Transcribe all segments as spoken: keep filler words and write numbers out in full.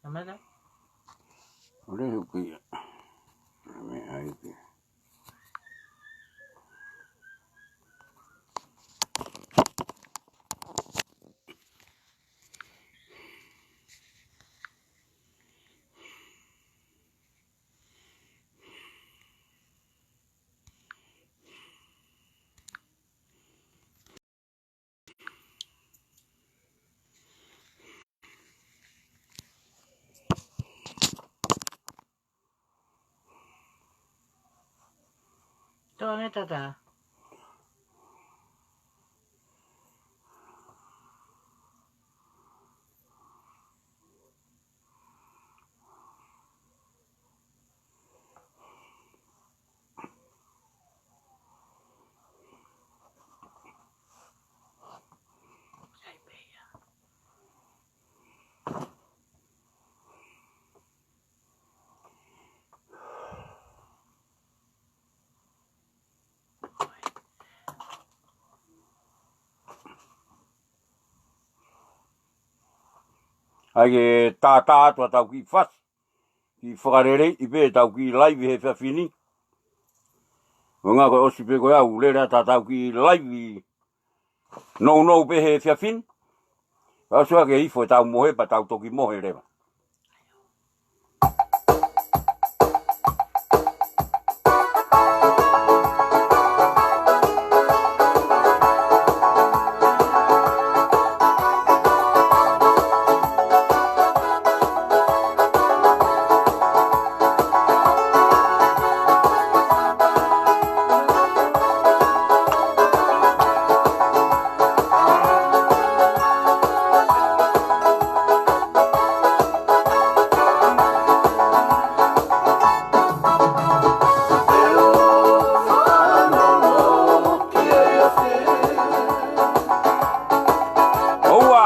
Tamata. ʻOle huki ia. Meʻa ai ki. Tō ange tata. ʻAi ke tātā atu ʻetau kiʻi fasi, kiʻi fakaleleiʻi pē ʻetau kiʻi laivi he efiafi ni. ʻUhinga ko e ʻosi pē ko ia ʻoku lele atu ʻetau kiʻi laivi nounou pē he efiafi ni. Ka ʻosi ake ifo ʻetau mohe pea tau toki mohe leva. ʻOua.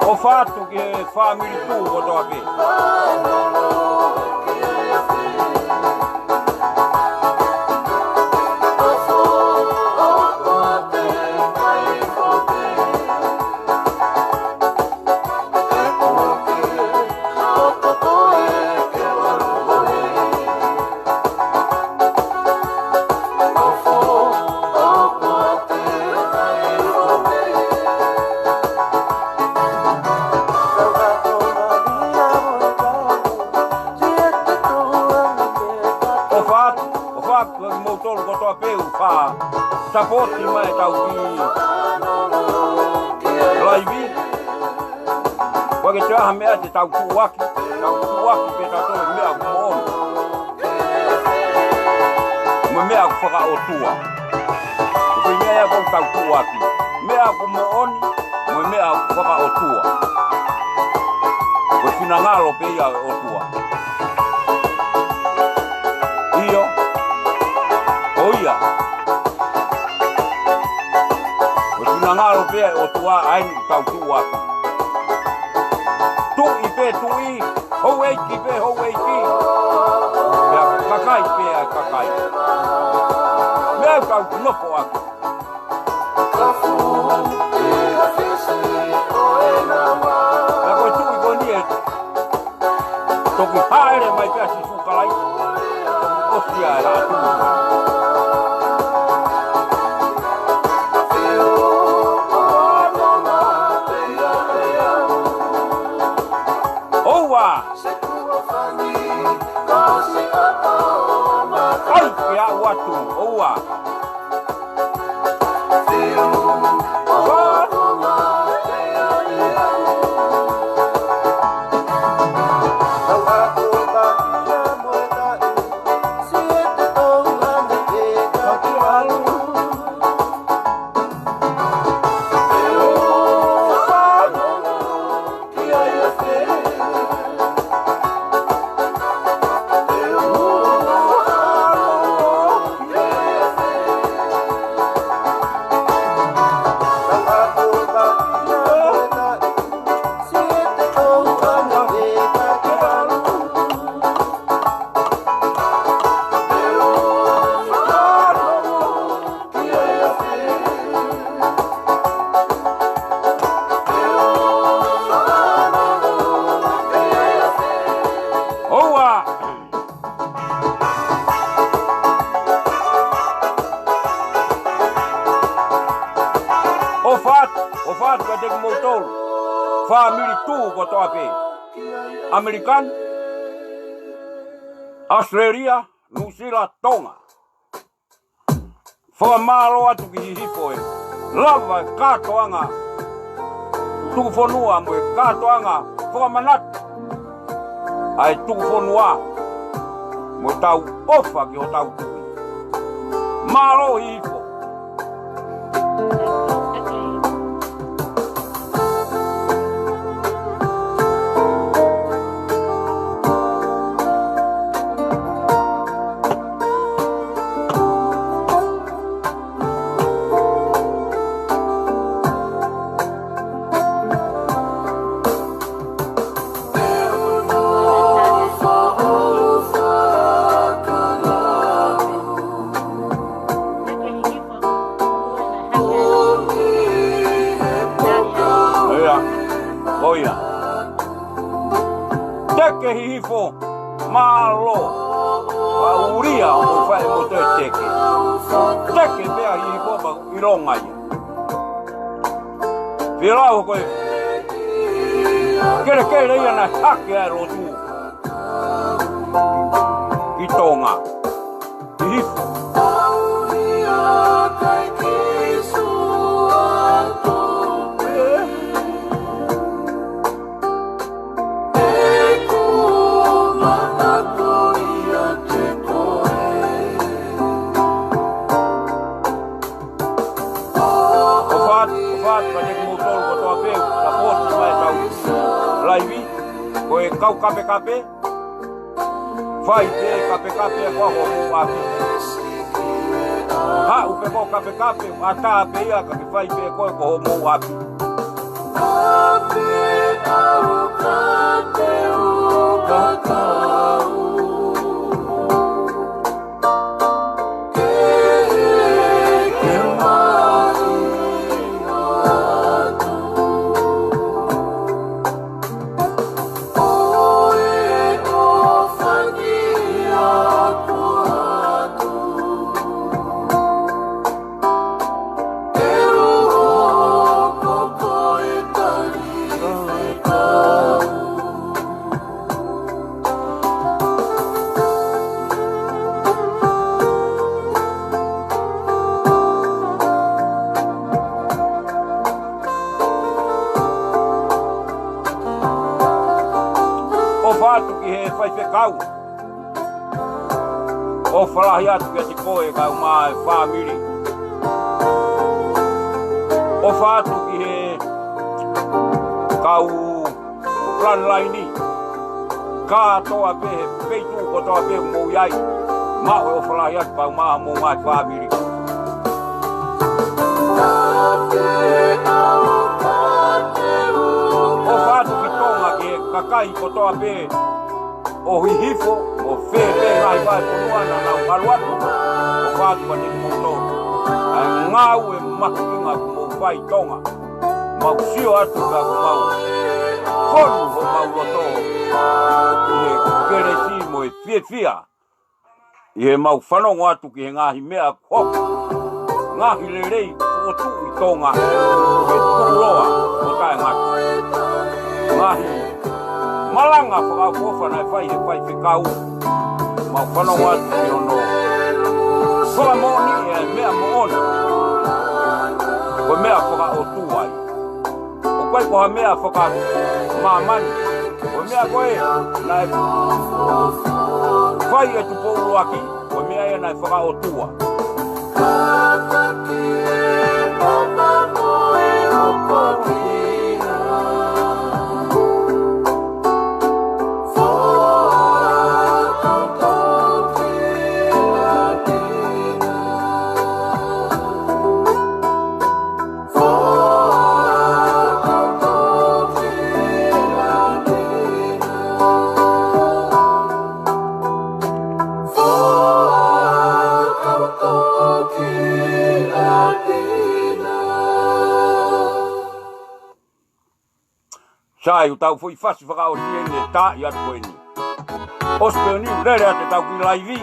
ʻOfa atu ki he fāmili Tū kotoa pē. ʻOfa atu, ʻofa atu kimoutolu kotoa pē ʻoku fai sapoti mai ʻetau kiʻi laivi. ʻOku ʻikai ke toe ʻi ai ha meʻa te tau tuʻuaki, tau tuʻuaki pē ʻetau meʻa ʻoku moʻoni mo e meʻa ʻoku fakaʻotua. Ko e meʻa ia ʻoku tau tuʻuaki, meʻa ʻoku moʻoni mo e meʻa ʻoku fakaʻotua. Ko e finangalo pē ia ʻo e ʻOtua. ʻIo, ʻoku ʻi ai. Ko e finangalo pē ia ʻo e ʻOtua ʻa eni ʻoku tau tuʻuaki. Tuʻi pē tuʻi, houʻeiki pē houʻeiki, pea kakai pē ʻa e kakai. Meʻa ʻoku tau nofo ʻaki. Pea ko e tuʻi ko eni ʻe toki hāʻele mai pē ʻa Sīsū Kalaisi, ʻosi ia e haʻa tuʻi. ʻOua. ʻAi ke aʻu atu, ʻoua. Fāmili tuʻu kotoa pē. ʻAmelika, ʻAositelēlia, Nuʻusila, Tonga. Fakamālō atu ki Hihifo he lava e kātoanga tukufonua mo e kātoanga fakamanatu ʻa e tukufonua mo ʻetau ʻofa ki hotau tuʻi. Mālō Hihifo. ʻIo, ʻio. Teke Hihifo, mālō. Faʻulia ʻo fai mo te teke. Teke pea Hihifo pea ʻilonga ia. Pea lau ko e kelekele ia naʻe hake ai e lotu ki Tonga. Hihifo. ʻOfa atu, ʻofa atu kiate kimoutolu kotoa pē, ʻoku sapooti mai ʻetau laivi, ko e kau kapekape, fai pē kapekape ko homou ʻapi. Haʻu pē ko kapekape, ʻatā pē ia ka ke fai pē ko homou ʻapi. ʻOfa atu ki he faifekau. ʻOfa lahi atu kiate koe kae ʻumaʻā e fāmili. ʻOfa atu ki he kau frontline kātoa pē he feituʻu kotoa pē ʻoku mou ʻi ai. Maʻu e ʻofa lahi atu kae ʻumaʻā homou ngaahi fāmili. ʻOfa atu ki Tonga ki he kakai kotoa pē ʻo Hihifo, ʻo fē pē ngaahi vahefonua naʻa nau ʻalu atu. ʻOfa atu kiate kimoutolu. ʻA e ngāue mahuʻinga ʻoku mou fai Tonga. Mau sio atu ka ʻoku mau kolu homau loto ʻi he kelesi mo e fiefia. ʻI heʻemau fanongo atu ki he ngaahi meʻa kuo hoko. Ngaahi lelei fokotuʻu ʻi Tonga. Ke tuʻuloa ʻo taʻengata. Ngaahi malanga fakaʻofoʻofa naʻe fai he faifekau. Mau fanongo atu ki hono fakamoʻoni e meʻa moʻoni. Ko e meʻa fakaʻotua ia. ʻOku ʻikai ko ha meʻa fakamāmani. Ko e meʻa ko ē naʻe fai ʻe Tupou ʻUluaki, ko e meʻa ia naʻe fakaʻotua. Sai, ʻoku tau foʻi fasi fakaʻosi eni e tā ʻi atu ko eni. ʻOsi pē eni, lele atu ʻetau kiʻi laivi.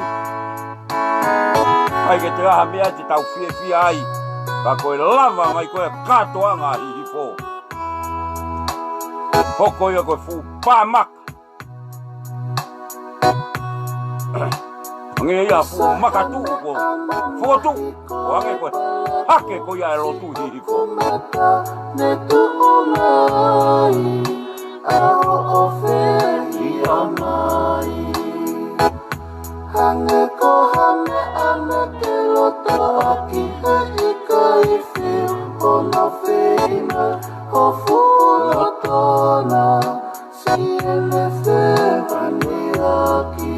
ʻIkai ke toe ʻi ai ha meʻa te tau fiefia ai. Ka ko e lava mai ko e kātoanga Hihifo. Hoko ia ko e fuʻu pā maka. Hangē ia fuʻu maka tuʻu ko fotu. Ko hangē ko e hake ko ia e lotu hihifo. Mata ne tuʻu mai, ʻa hoʻo fehiʻa mai. Hangē ko ha meʻa ne ke loto ʻaki, he ʻikai fiu hono feinga ho fuʻu loto na, siʻene fevangiʻaki.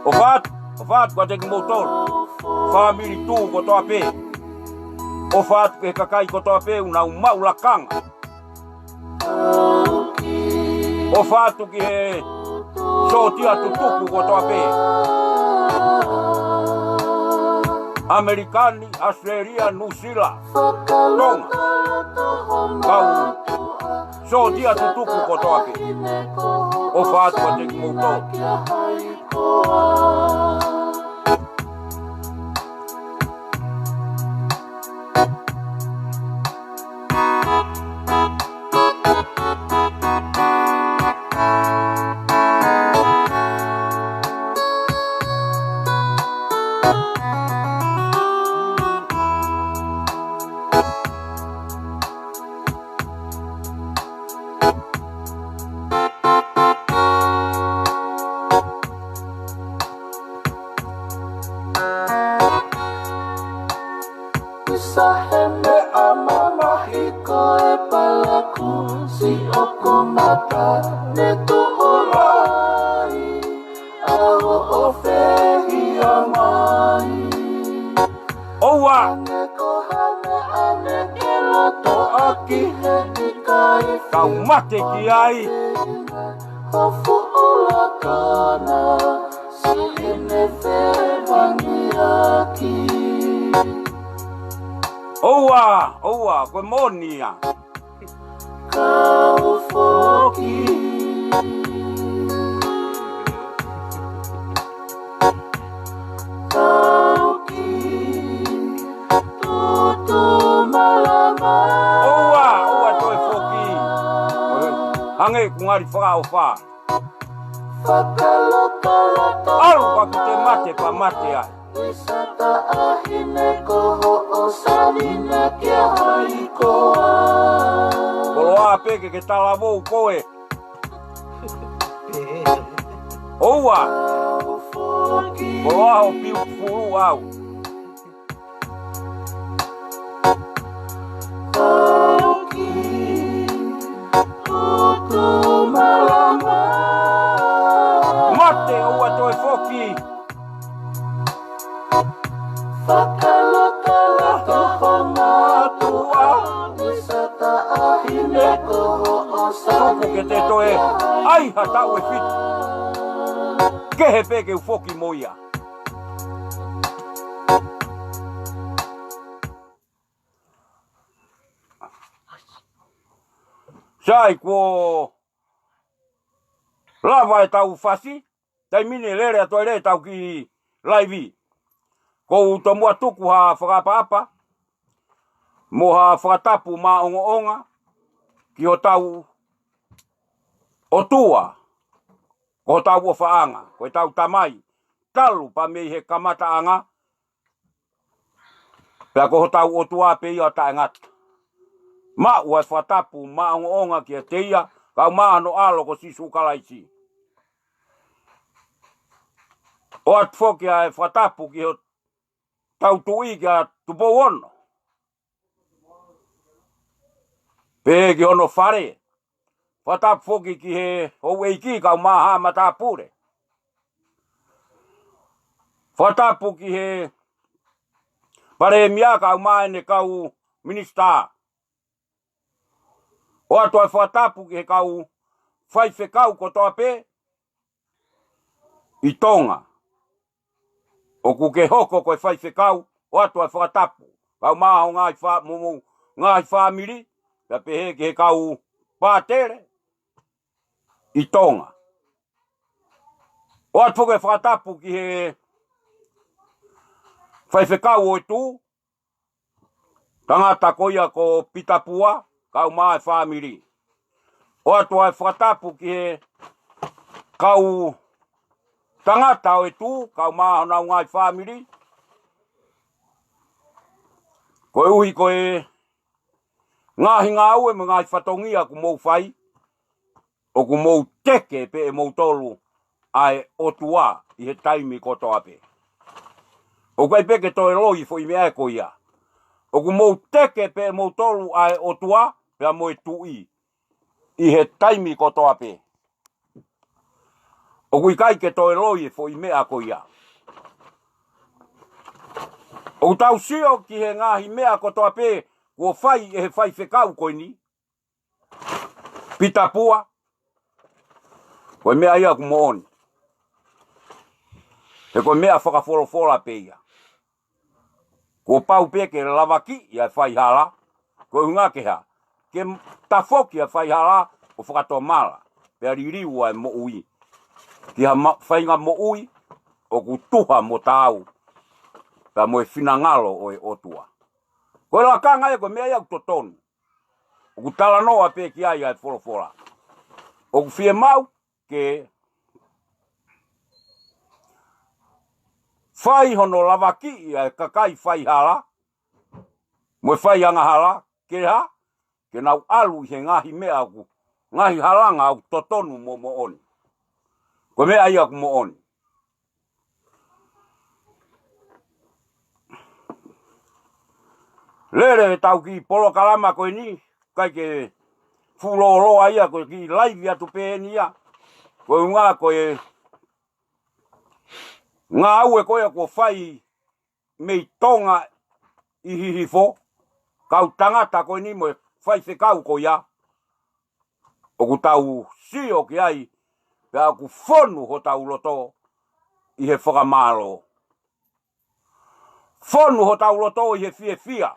ʻOfa atu, ʻofa atu kiate kimoutolu fāmili tuʻu kotoa pē. ʻOfa atu ki he kakai kotoa pē ʻoku nau maʻu lakanga. ʻOfa atu ki he sōtia tutuku kotoa pē. ʻAmelika ni, ʻAositelēlia, Nuʻusila, Tonga. Kau sōtia tutuku kotoa pē. ʻOfa atu kiate kimoutolu. Kusa he meʻa mamahi ko e palaku, siʻoku mata ne tuʻu mai, ʻa hoʻo fehiʻa mai. ʻOua. Hangē ko ha meʻa ne ke loto ʻaki, he ʻikai fiu hono feinga ho fuʻu loto na, siʻene fevangiʻaki. ʻOua, ʻoua, ko e moʻoni ia. Kau foki. Kau ki tutu malama. ʻOua, ʻoua toe foki. Hangē ʻoku ngali fakaʻofa. Fakalotoloto. ʻAlu ka ki te mate pea mate ai. Isa taʻahine ko hoʻo sāmina kia hai koā. Koloa pē ke ke talavou koe. ʻOua. Koloa hoʻo piu fulu au. Mate, ʻoua toe foki. Fakalotoloto ho mātuʻa, Isa taʻahine ko hoʻo sāmina kia hai koā. Tuku ke te toe ʻai ha taʻu ʻe fitu. Kehe pē ke u foki mo ia. Sai, kuo lava ʻetau fasi, taimi ni lele atu ai leva ʻetau kiʻi laivi. ʻOku ou tomuʻa tuku ha fakaʻapaʻapa mo ha fakatapu maʻongoʻonga ki hotau ʻOtua, ko hotau ʻofaʻanga, ko ʻetau Tamai, talu pē mei he kamataʻanga, pea ko hotau ʻOtua pē ia ʻo taʻengata. Maʻu ʻa e fakatapu maʻongoʻonga kiate ia, kae ʻumaʻā hono ʻAlo ko Sīsū Kalaisi. ʻOatu foki ʻa e fakatapu ki hotau tuʻi kia Tupou Ono. Pehē ki hono fale. Fakatapu foki ki he houʻeiki kae ʻumaʻā haʻa matāpule. Fakatapu ki he Palēmia kae ʻumaʻā ʻene kau minisitā. ʻOatu ʻa e fakatapu ki he kau faifekau kotoa pē ʻi Tonga. ʻOku ke hoko ko e faifekau, ʻoatu ʻa e fakatapu. Kae ʻumaʻā ho ngaahi fā-, mo, mo, ngaahi fāmili, pea pehē ki he kau pātele ʻi Tonga. ʻOatu foki e fakatapu ki he faifekau ʻo e tuʻu, tangata ko ia ko Pitapua, kae ʻumaʻā e fāmili. ʻOatu ʻa e fakatapu ki he kau tangata ʻo e tuʻu, kae ʻumaʻā honau ngaahi fāmili. Koeʻuhi ko e ngaahi ngāue mo e ngaahi fatongia ʻoku mou fai, ʻoku mou teke pē ʻe moutolu ʻa e ʻOtua ʻi he taimi kotoa pē. ʻOku ʻikai pē ke toe loi e foʻi meʻa ko ia. ʻOku mou teke pē ʻe moutolu ʻa e ʻOtua, pea mo e tuʻi ʻi he taimi kotoa pē. ʻOku ʻikai ke toe loi e foʻi meʻa ko ia. ʻOku tau sio ki he ngaahi meʻa kotoa pē kuo fai ʻe he faifekau ko eni, Pitapua, ko e meʻa ia ʻoku moʻoni. He ko e meʻa fakafolofola pē ia. Kuo pau pē ke lavakiʻi ʻa e faihala, ko e ʻuhinga ke hā? Ke tafoki ʻa e faihala ʻo fakatomala, pea liliu ʻa e moʻui ki ha ma-, faʻahinga moʻui ʻoku tuha mo taau, pea mo e finangalo ʻo e ʻOtua. Ko e lakanga ia, ko e meʻa ia ʻoku totonu. ʻOku talanoa pē ki ai ʻa e folofola. ʻOku fiemaʻu ke fai hono lavakiʻi ʻa e kakai faihala mo e fai angahala, ke hā? Ke nau ʻalu ʻi he ngaahi meʻa ʻoku, ngaahi halanga ʻoku totonu mo moʻoni. Ko e meʻa ia ʻoku moʻoni. Lele ʻetau kiʻi polokalama ko eni, ʻikai ke fuʻu lōloa ia, ko e kiʻi laivi atu pē eni ia. Ko e ʻuhinga ko e ngāue ko ia kuo fai mei Tonga ʻi Hihifo, kau tangata ko eni mo e faifekau ko ia, ʻoku tau sio ki ai, pea ʻoku fonu hotau loto ʻi he fakamālō. Fonu hotau loto ʻi he fiefia.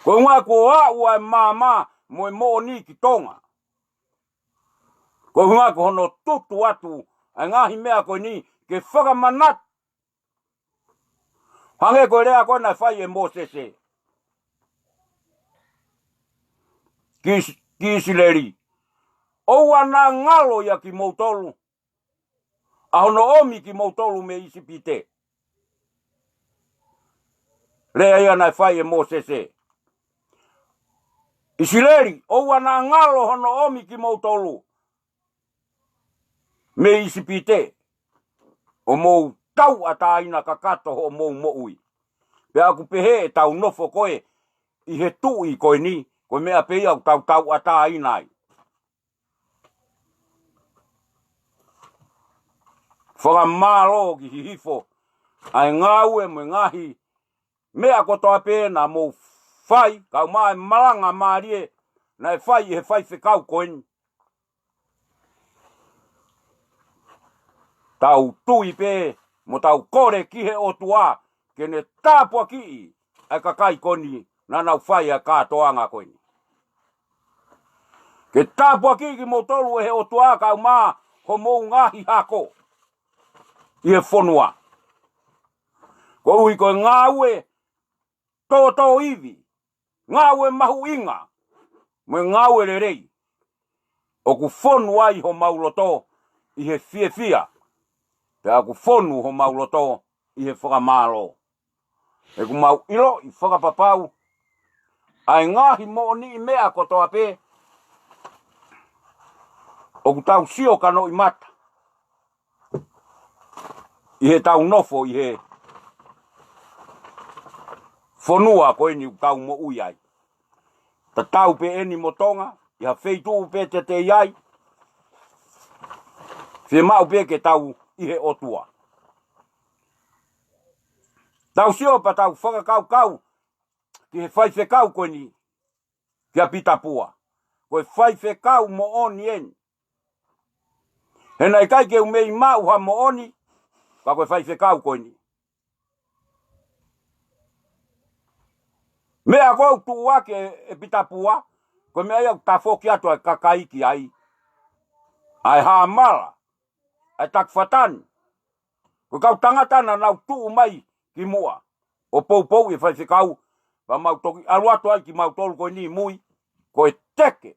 Ko e ʻuhinga kuo aʻu ʻa e maama mo e moʻoni ki Tonga. Ko e ʻuhinga ko hono tutu atu ʻa e ngaahi meʻa ko eni ke fakamanatu. Hangē ko e lea ko ē naʻe fai ʻe Mōsese ki ʻIsi-, ki ʻIsileli. ʻOua naʻa ngalo ʻiate kimoutolu ʻa hono ʻomi kimoutolu mei ʻIsipite. Lea ia naʻe fai ʻe Mōsese. ʻIsileli, ʻoua naʻa ngalo hono ʻomi kimoutolu mei ʻIsipite, ʻo mou tauʻatāina kakato hoʻomou moʻui. Pea ʻoku pehē ʻetau nofo ko ē ʻi he tuʻi ko eni, ko e meʻa pē ia ʻoku tau tauʻatāina ai. Fakamālō ki Hihifo, ʻa e ngāue mo e ngaahi meʻa kotoa pē naʻa mou fai, kau mai e malanga mālie naʻe fai ʻe he faifekau ko eni. Tau tui pē mo tau kole ki he ʻOtua ke ne tāpuakiʻi ʻa e kakai ko eni naʻa nau fai ʻa e kātoanga ko eni. Ke tāpuakiʻi kimoutolu ʻe he ʻOtua kau mai homou ngaahi hako ʻi he fonua. Koeʻuhi ko e ngāue tōtōivi, ngāue mahuʻinga, mo e ngāue lelei, ʻoku fonu ai homau loto ʻi he fiefia, pea ʻoku fonu homau loto ʻi he fakamālō. He ʻoku mau ʻiloʻi fakapapau ʻa e ngaahi moʻoniʻi meʻa kotoa pē ʻoku tau sio kanoʻimata ʻi heʻetau nofo ʻi he fonua ko eni ʻoku tau moʻui ai. Tatau pē eni mo Tonga, ʻi ha feituʻu pē te te ʻi ai, fiemaʻu pē ke tau ʻi he ʻOtua. Tau sio pea tau fakakaukau ki he faifekau ko eni, kia Pitapua. Ko e faifekau moʻoni eni. He naʻe ʻikai ke u mei maʻu ha moʻoni, ka ko e faifekau ko eni. Meʻa ko ē ʻoku tuʻuaki ʻe, ʻe Pitapua, ko e meʻa ia ʻoku tafoki atu ʻa e kakai ki ai. ʻA e hāmala, ʻa e takifatani. Ko e kau tangata naʻa nau tuʻu mai ki muʻa. ʻo poupou e faifekau, pea mau toki ʻalu atu ai kimautolu ko eni mui, ko e teke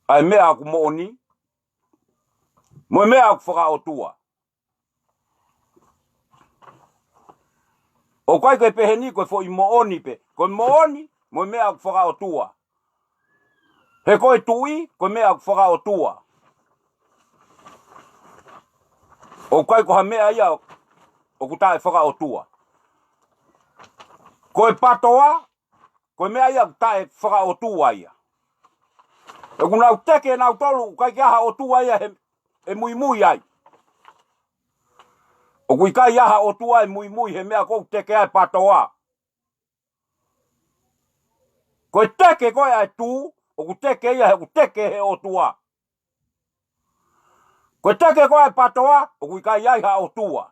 ʻa e meʻa ʻoku moʻoni, mo e meʻa ʻoku fakaʻotua. ʻOku ʻikai ke pehē ni ko e foʻi moʻoni pē, ko e moʻoni, mo e meʻa ʻoku fakaʻotua. He ko e tuʻi, ko e meʻa ʻoku fakaʻotua. ʻOku ʻikai ko ha meʻa ia ʻoku taʻe fakaʻotua. Ko e patoa, ko e meʻa ia ʻoku taʻe fakaʻotua ia. ʻOku nau teke nautolu, ʻoku ʻikai ke ʻi ai ha ʻotua ia he, he muimui ai. ʻOku ʻikai ʻi ai ha ʻotua ʻe muimui he meʻa ʻoku teke ai patoa. Ko e teke ko ē ʻa e tū, ʻoku teke ia he ʻoku teke he ʻotua. Ko e teke ko ē ʻa e patoa, ʻoku ʻikai ʻi ai ha ʻotua.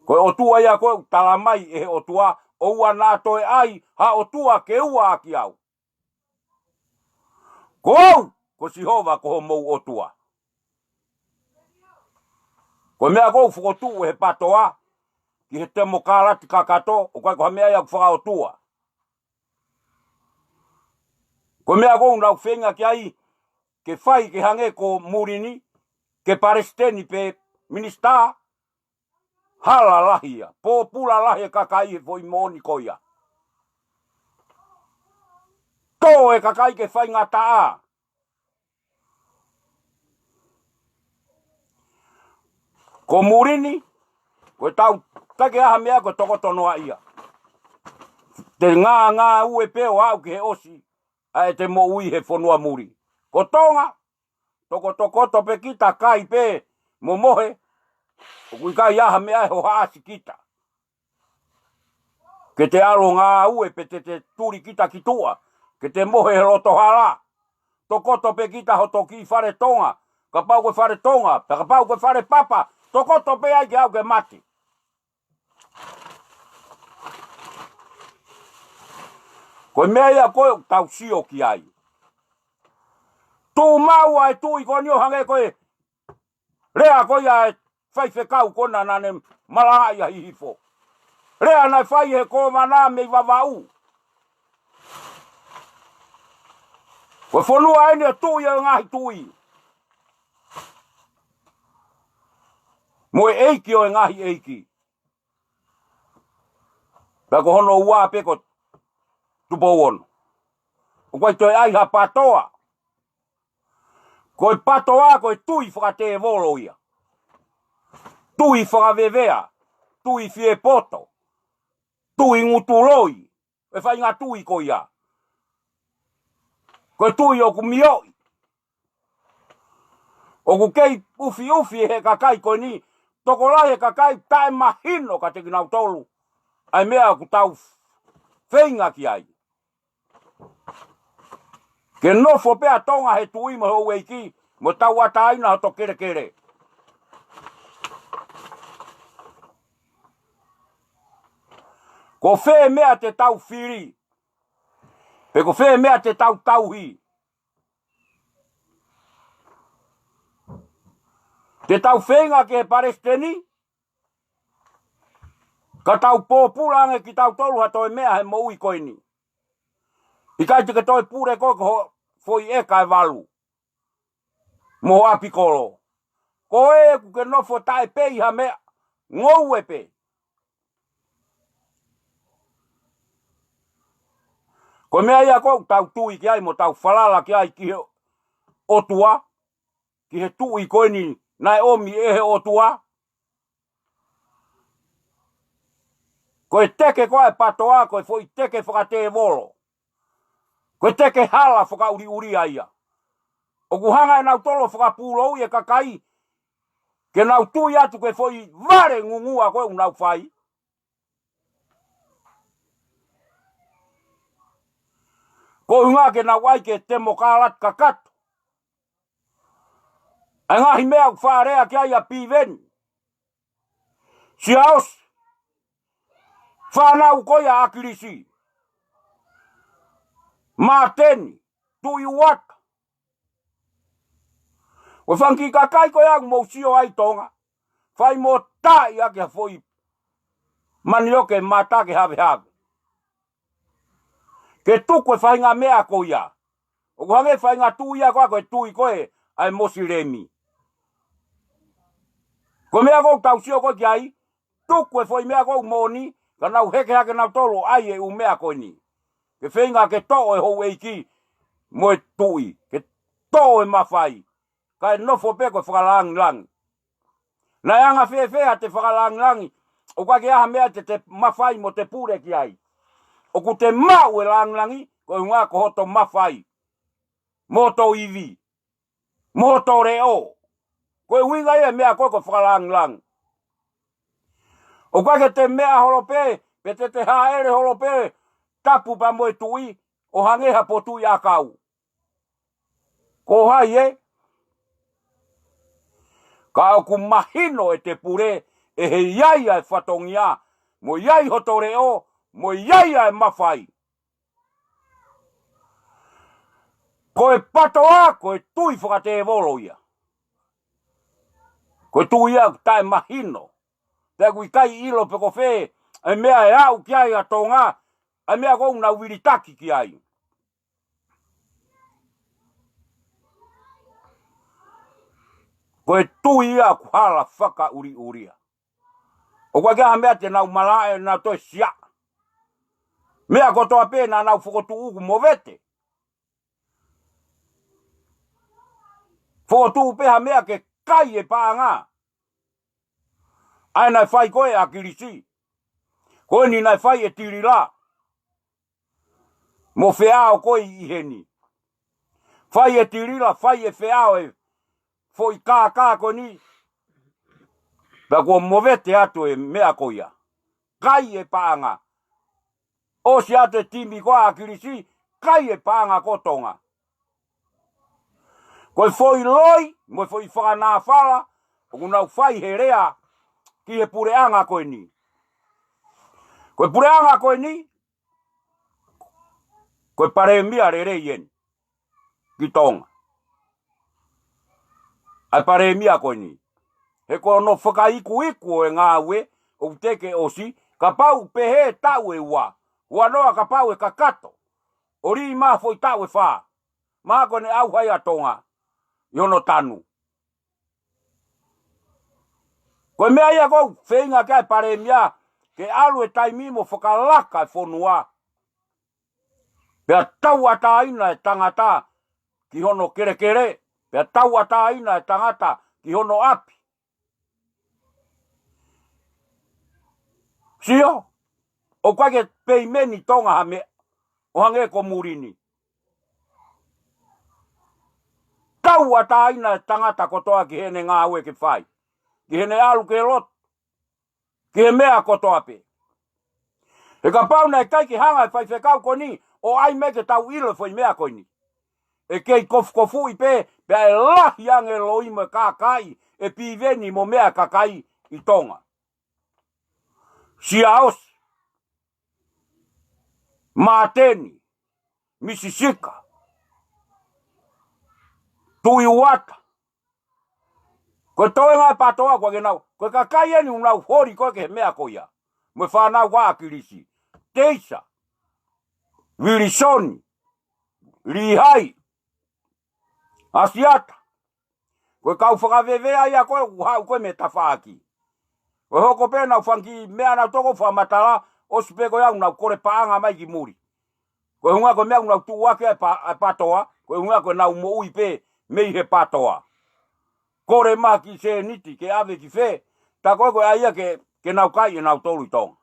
Ko e ʻotua ia ko ē ʻoku tala mai ʻe he ʻOtua, ʻoua naʻa toe ʻai ha ʻotua ke ua ʻaki au. Ko au, ko Sihova ko homou ʻOtua. Ko e meʻa ʻoku fokotuʻu ʻe he patoa, ki he temokalati kakato, ʻoku ʻikai ko ha meʻa ia ʻoku fakaʻotua. Ko e meʻa ʻoku nau feinga ki ai, ke fai ke hangē ko muli ni, ke palesiteni pe minisitā, hala lahi ia, pōpula lahi e kakai he foʻi moʻoni ko ia. Tō e kakai ke faingataʻa. Ko muli ni, ko e tau, ʻikai ke ʻi ai ha meʻa ko e tokoto noa ia. Te ngā, ngāue pē ʻo aʻu ki he ʻosi, ʻa e te moʻui he fonua muli. Ko Tonga, tokotokoto pē kita kai pē mo mohe, ʻoku ʻikai ʻi ai ha meʻa ʻe hohaʻasi kita. Ke te ʻalu ngāue pe te, te tuli kita ki tuʻa, ke te mohe he loto hala. Tokoto pē kita hoto kiʻi fale Tonga, kapau ko e fale Tonga, pe kapau ko e fale papa, tokoto pē ai ke aʻu ke mate. Ko e meʻa ia ko ē ʻoku tau sio ki ai. Tuʻu maʻu ʻa e tuʻi ko eni ʻo hangē ko e lea ko ia ʻa e faifekau ko ena naʻa ne malangaʻi ʻa Hihifo. Lea naʻe fai ʻe he kōvana mei Vavaʻu. Ko e fonua eni ʻo e tuʻi ʻo e ngaahi tuʻi. Mo e ʻeiki ʻo e ngaahi ʻeiki. Pea ko hono ua pē ko Tupou Ono. ʻOku ʻikai toe ʻi ai ha patoa. Ko e patoa ko e tui fakatēvolo ia. Tui fakavevea, tui fiepoto, tui ngutuloi, e faʻahinga tui ko ia. Ko e tui ʻoku mioʻi. ʻOku kei ʻufiʻufi ʻe he kakai ko eni, tokolahi e kakai taʻemahino kiate kinautolu ʻa e meʻa ʻoku tau feinga ki ai. Ke nofo pē ʻa Tonga he tuʻi mo e houʻeiki, mo tauʻatāina hoto kelekele. Ko fē meʻa te tau fili, pe ko fē meʻa te tau tauhi. Te tau feinga ke palesiteni, ka tau pōpula ange kitautolu ha toe meʻa he moʻui ko eni. ʻIkai te ke toe pule koe ko ho foʻi ʻeka ʻe valu mo ho ʻapi kolo. Ko ē ʻoku ke nofo taʻe pei ha meʻa, ngoue pē. Ko e meʻa ia ʻoku tau tui ki ai mo tau falala ki ai ki he ʻOtua, ki he tuʻi ko eni naʻe ʻomi ʻe he ʻOtua. Ko e teke ko ē ʻa e patoa, ko e foʻi teke fakatēvolo. Ko e teke hala fakaʻuliʻulia ia. ʻOku hanga ʻe nautolu ʻo fakapūlouʻi e kakai, ke nau tui atu ko e foʻi vale ngungua ko ē ʻoku nau fai. Ko e ʻuhinga ke nau ʻai ke temokalati kakato ʻa e ngaahi meʻa ʻoku faʻa lea ki ai ʻa Piveni Siaosi, fānau ko ia ʻa ʻAkilisi, Māteni, Tuʻi Uata. Ko e fanga kiʻi kakai ko ia ʻoku mou sio ai Tonga, fai mo taʻi ʻaki ha foʻi manioke mata ke havehave. Ke tuku e faʻahinga meʻa ko ia. ʻOku hangē faʻahinga tui ia ko ē ko e tui ko ē ʻa e Mosilemi. Ko e meʻa ʻoku tau sio ko ē ki ai, tuku e foʻi meʻa ko ē moʻoni, ka nau heke hake nautolu ʻai e ʻū meʻa ko eni. Ke feinga ke toʻo e houʻeiki mo e tuʻi, ke toʻo e mafai, kae nofo pē ko e fakalāngilangi. Naʻe anga fēfē ʻa e fakalāngilangi, ʻoku ʻikai ke ʻi ai ha meʻa te te mafai mo te pule ki ai. ʻOku te maʻu e lāngilangi, ko e ʻuhinga ko hoto mafai, mo hoto ivi, mo hoto leʻo. Ko e ʻuhinga ia e meʻa ko ē ko e fakalāngilangi. ʻOku ʻikai ke te meʻa holo pē, pe te te hāʻele holo pē, tapu pea mo e tuʻi, ʻo hangē ha potuʻi ʻakau. Ko hai ē? Ka ʻoku mahino ʻete pule, ʻe ʻi ai ʻa e fatongia, mo ʻi ai hoto leʻo, mo ʻi ai ʻa e mafai. Ko e patoa, ko e tui fakatēvolo ia. Ko e tui ia ʻoku taʻemahino. Pea ʻoku ʻikai ʻilo pe ko fē e meʻa ʻe aʻu ki ai ʻa Tonga, ʻa e meʻa ʻoku nau vilitaki ki ai. Ko e tui ia ʻoku hala fakaʻuliʻulia. ʻOku ʻikai ke ʻi ai ha meʻa te nau malaʻe, nau toe siaʻa. Meʻa kotoa pē naʻa nau fokotuʻu ʻoku movete. Fokotuʻu pē ha meʻa ke kai e paʻanga. ʻA ia naʻe fai ko ē ʻa ʻAkilisi. Ko eni naʻe fai ʻe Tilila. Mo Feao ko ē ʻi heni. Fai ʻe Tilila, fai ʻe Feao e foʻi kākā ko eni. Pea kuo movete atu e meʻa ko ia. Kai e paʻanga. ʻOsi atu e timi ko ē ʻa ʻAkilisi, kai e paʻanga ko Tonga. Ko e foʻi loi, mo e foʻi fakanāfala, ʻoku nau fai he lea ki he puleʻanga ko eni. Ko e puleʻanga ko eni, ko e palēmia lelei eni ki Tonga. ʻA e palēmia ko eni. He ko hono fakaikuiku ʻo e ngāue, ʻoku teʻeki ʻosi, kapau pehē taʻu ʻe ua, ua noa kapau ʻe kakato, ʻo lima foʻi taʻu ʻe fā, mahalo ko ʻene ʻauha ia ʻa Tonga ʻi hono tanu. Ko e meʻa ia ʻoku feinga ki ai e palēmia, ke ʻalu e taimi mo fakalaka e fonua. Pea tauʻatāina e tangata ki hono kelekele, pea tauʻatāina e tangata ki hono ʻapi. Sio, ʻoku ʻikai ke peimeni Tonga ha meʻa, ʻo hangē ko muli ni. Tauʻatāina e tangata kotoa ki heʻene ngāue ke fai. Ki heʻene ʻalu ki he lotu. Ki he meʻa kotoa pē. He kapau naʻe ʻikai ke hanga e faifekau ko eni, ʻo ʻai mai ke tau ʻilo e foʻi meʻa ko eni. ʻE kei kofukofuʻi pē, pea ʻe lahi ange e loi mo e kākaaʻi, ʻe piveni mo meʻa e kakai ʻi Tonga. Siaosi, Māteni, Misisika, Tuʻi Uata. Ko e toenga e pātoa ko ē ke nau, ko e kakai eni ʻoku nau holi ko ē ki he meʻa ko ia. Mo e fānau ʻa ʻAkilisi. Teisa, Vilisoni, Lihai, ʻAsiata. Ko e kau fakavevea ia ko ē ʻoku haʻu ko ē mei tafaʻaki. Ko e hoko pē nau fanga kiʻi meʻa nau toko fakamatala, ʻosi pē ko ia ʻoku nau kole paʻanga mai ki muli. Ko e ʻuhinga ko e meʻa ʻoku nau tuʻu ake ai e pā-, e pātoa, ko e ʻuhinga ko ʻenau moʻui pē mei he pātoa. Kole mai ha kiʻi sēniti ke ʻave ki fē, tā ko ē ko e ʻai ia ke, ke nau kai ʻe nautolu ʻi Tonga.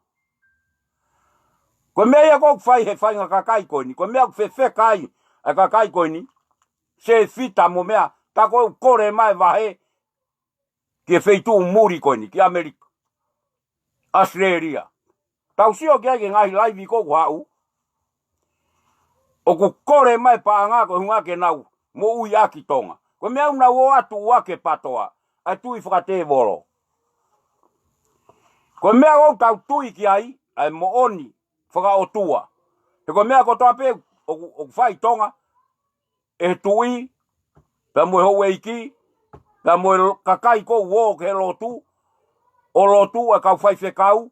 Ko e meʻa ia ʻoku fai he faʻahinga kakai ko eni, ko e meʻa ʻoku fefeka ai e kakai ko eni, Sefita mo meʻa, tā ko ē ʻoku kole mai e vahe ki he feituʻu muli ko eni, ki ʻAmelika, ʻAositelēlia. Tau sio ki ai ki he ngaahi laivi ko ē ʻoku haʻu, ʻoku kole mai e paʻanga ko e ʻuhinga ke nau moʻui ʻaki Tonga. Ko e meʻa ʻoku nau ō atu ʻo ʻai e pātoa, ʻa e tui fakatēvolo. Ko e meʻa ʻoku tau tui ki ai, ʻa e moʻoni fakaʻotua. He ko e meʻa kotoa pē ʻoku, ʻoku fai ʻi Tonga, ʻe he tuʻi, pea mo e houʻeiki, pea mo e lo-, kakai ko ē ʻoku ō ki he lotu, ʻo lotu ʻa e kau faifekau,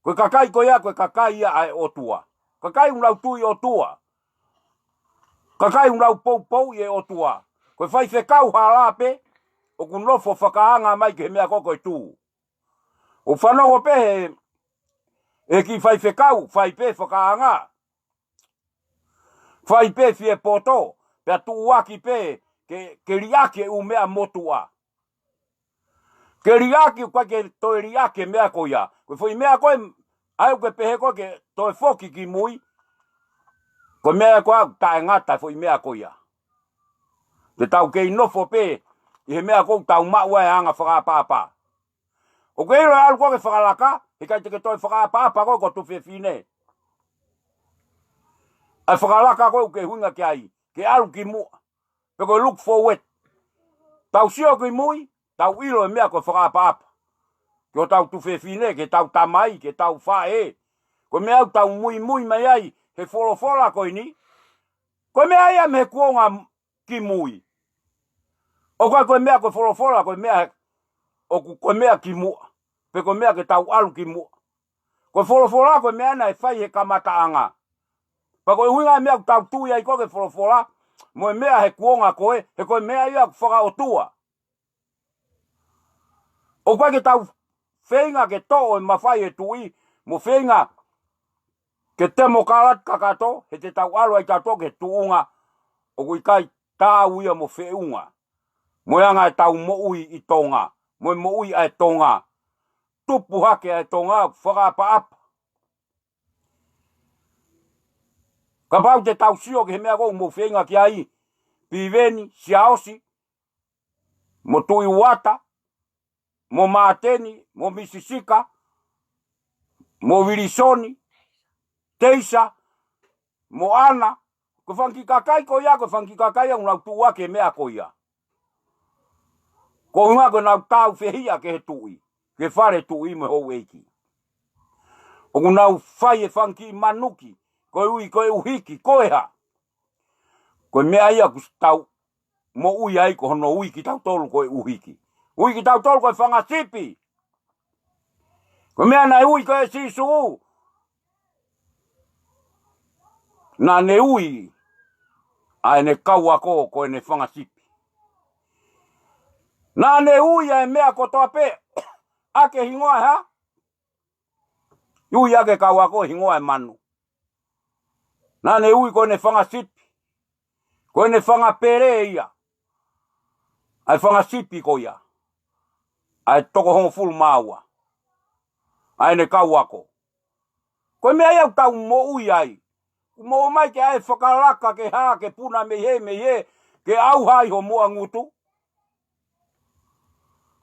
Ko e kakai ko ia, ko e kakai ia ʻa e ʻOtua. Kakai ʻoku nau tui ʻOtua. Kakai ʻoku nau poupou ʻi he ʻOtua. Ko e faifekau hala pē ʻoku nofo fakaanga mai ki he meʻa ko ē ko e tū. ʻOku fanongo pē he, he kiʻi faifekau, fai pē fakaanga. Fai pē fie poto, pea tuʻuaki pē ke, ke liʻaki e ʻū meʻa motuʻa. Ke liʻaki, ʻoku ʻikai ke toe liʻaki e meʻa ko ia. Ko e foʻi meʻa ko ē, ʻai ʻoku ke pehē ko ē ke toe foki ki mui. Ko e meʻa ko ē ʻoku taʻengata e foʻi meʻa ko ia. Te tau kei nofo pē ʻi he meʻa ko ē ʻoku tau maʻu ai e anga fakaʻapaʻapa. ʻOku ke ʻilo ʻalu ko ē ke fakalaka, he ʻikai te ke toe fakaʻapaʻapa ko ē ko e tuofefine. ʻA e fakalaka ko ē ʻoku ke ʻuhinga ki ai, ke ʻalu ki muʻa. Pe ko e look forward. Tau sio ki mui, tau ʻilo e meʻa ko e fakaʻapaʻapa. Ki hotau tuofefine, ki heʻetau tamai, ki heʻetau faʻē. Ko e meʻa ʻoku tau muimui mai ai, he folofola ko eni. Ko e meʻa ia mei he kuonga ki mui. ʻOku ʻikai ko e meʻa ko e folofola, ko e meʻa he, ʻoku ko e meʻa ki muʻa. Pe ko e meʻa ke tau ʻalu ki muʻa. Ko e folofola ko e meʻa naʻe fai he kamataʻanga. Pea ko e ʻuhinga e meʻa ʻoku tau tui ai ko ē ki he folofola, mo e meʻa he kuonga ko ē, he ko e meʻa ia ʻoku fakaʻotua. ʻOku ʻikai ke tau feinga ke toʻo e mafai e tuʻi, mo feinga ke temokalati kakato, he te tau ʻalu ai tautolu ki he tuʻunga ʻoku ʻikai taau ia mo feʻunga. Mo e anga ʻetau moʻui ʻi Tonga, mo e moʻui ʻa e Tonga. Tupu hake ʻa e Tonga, fakaʻapaʻapa. Kapau te tau sio ki he meʻa ko ē ʻoku mou feinga ki ai, Piveni, Siaosi, mo Tuʻi Uata, mo Māteni, mo Misi Sika, mo Vilisoni, Teisa, mo ʻAna, ko e fanga kiʻi kakai ko ia, ko e fanga kiʻi kakai ʻoku nau tuʻuaki e meʻa ko ia. Ko e ʻuhinga ko ʻenau tāufehiʻa ki he tuʻi, ki he fale tuʻi mo e houʻeiki. ʻOku nau fai e fanga kiʻi manuki, koeʻuhi, ko e ʻuhiki, ko e hā. Ko e meʻa ia ʻoku tau moʻui ai ko hono ui kitautolu ko e ʻuhiki. Ui kitautolu ko e fanga sipi. Ko e meʻa naʻe ui ko ē ʻe Sīsū. Naʻa ne ui ʻa ʻene kau ako ko ʻene fanga sipi. Naʻa ne ui ʻa e meʻa kotoa pē ʻaki e hingoa ʻe hā? Ui ʻaki e kau ako e hingoa ʻe manu. Naʻa ne ui ko ʻene fanga sipi. Ko ʻene fanga pele ia. ʻA e fanga sipi ko ia. ʻA e toko hongofulu mā ua. ʻA ʻene kau ako. Ko e meʻa ia ʻoku tau moʻui ai. ʻOku mou ō mai ke ʻai e fakalaka ke hā, ke puna mei hē, mei hē, ke ʻauha ai ho muʻa ngutu.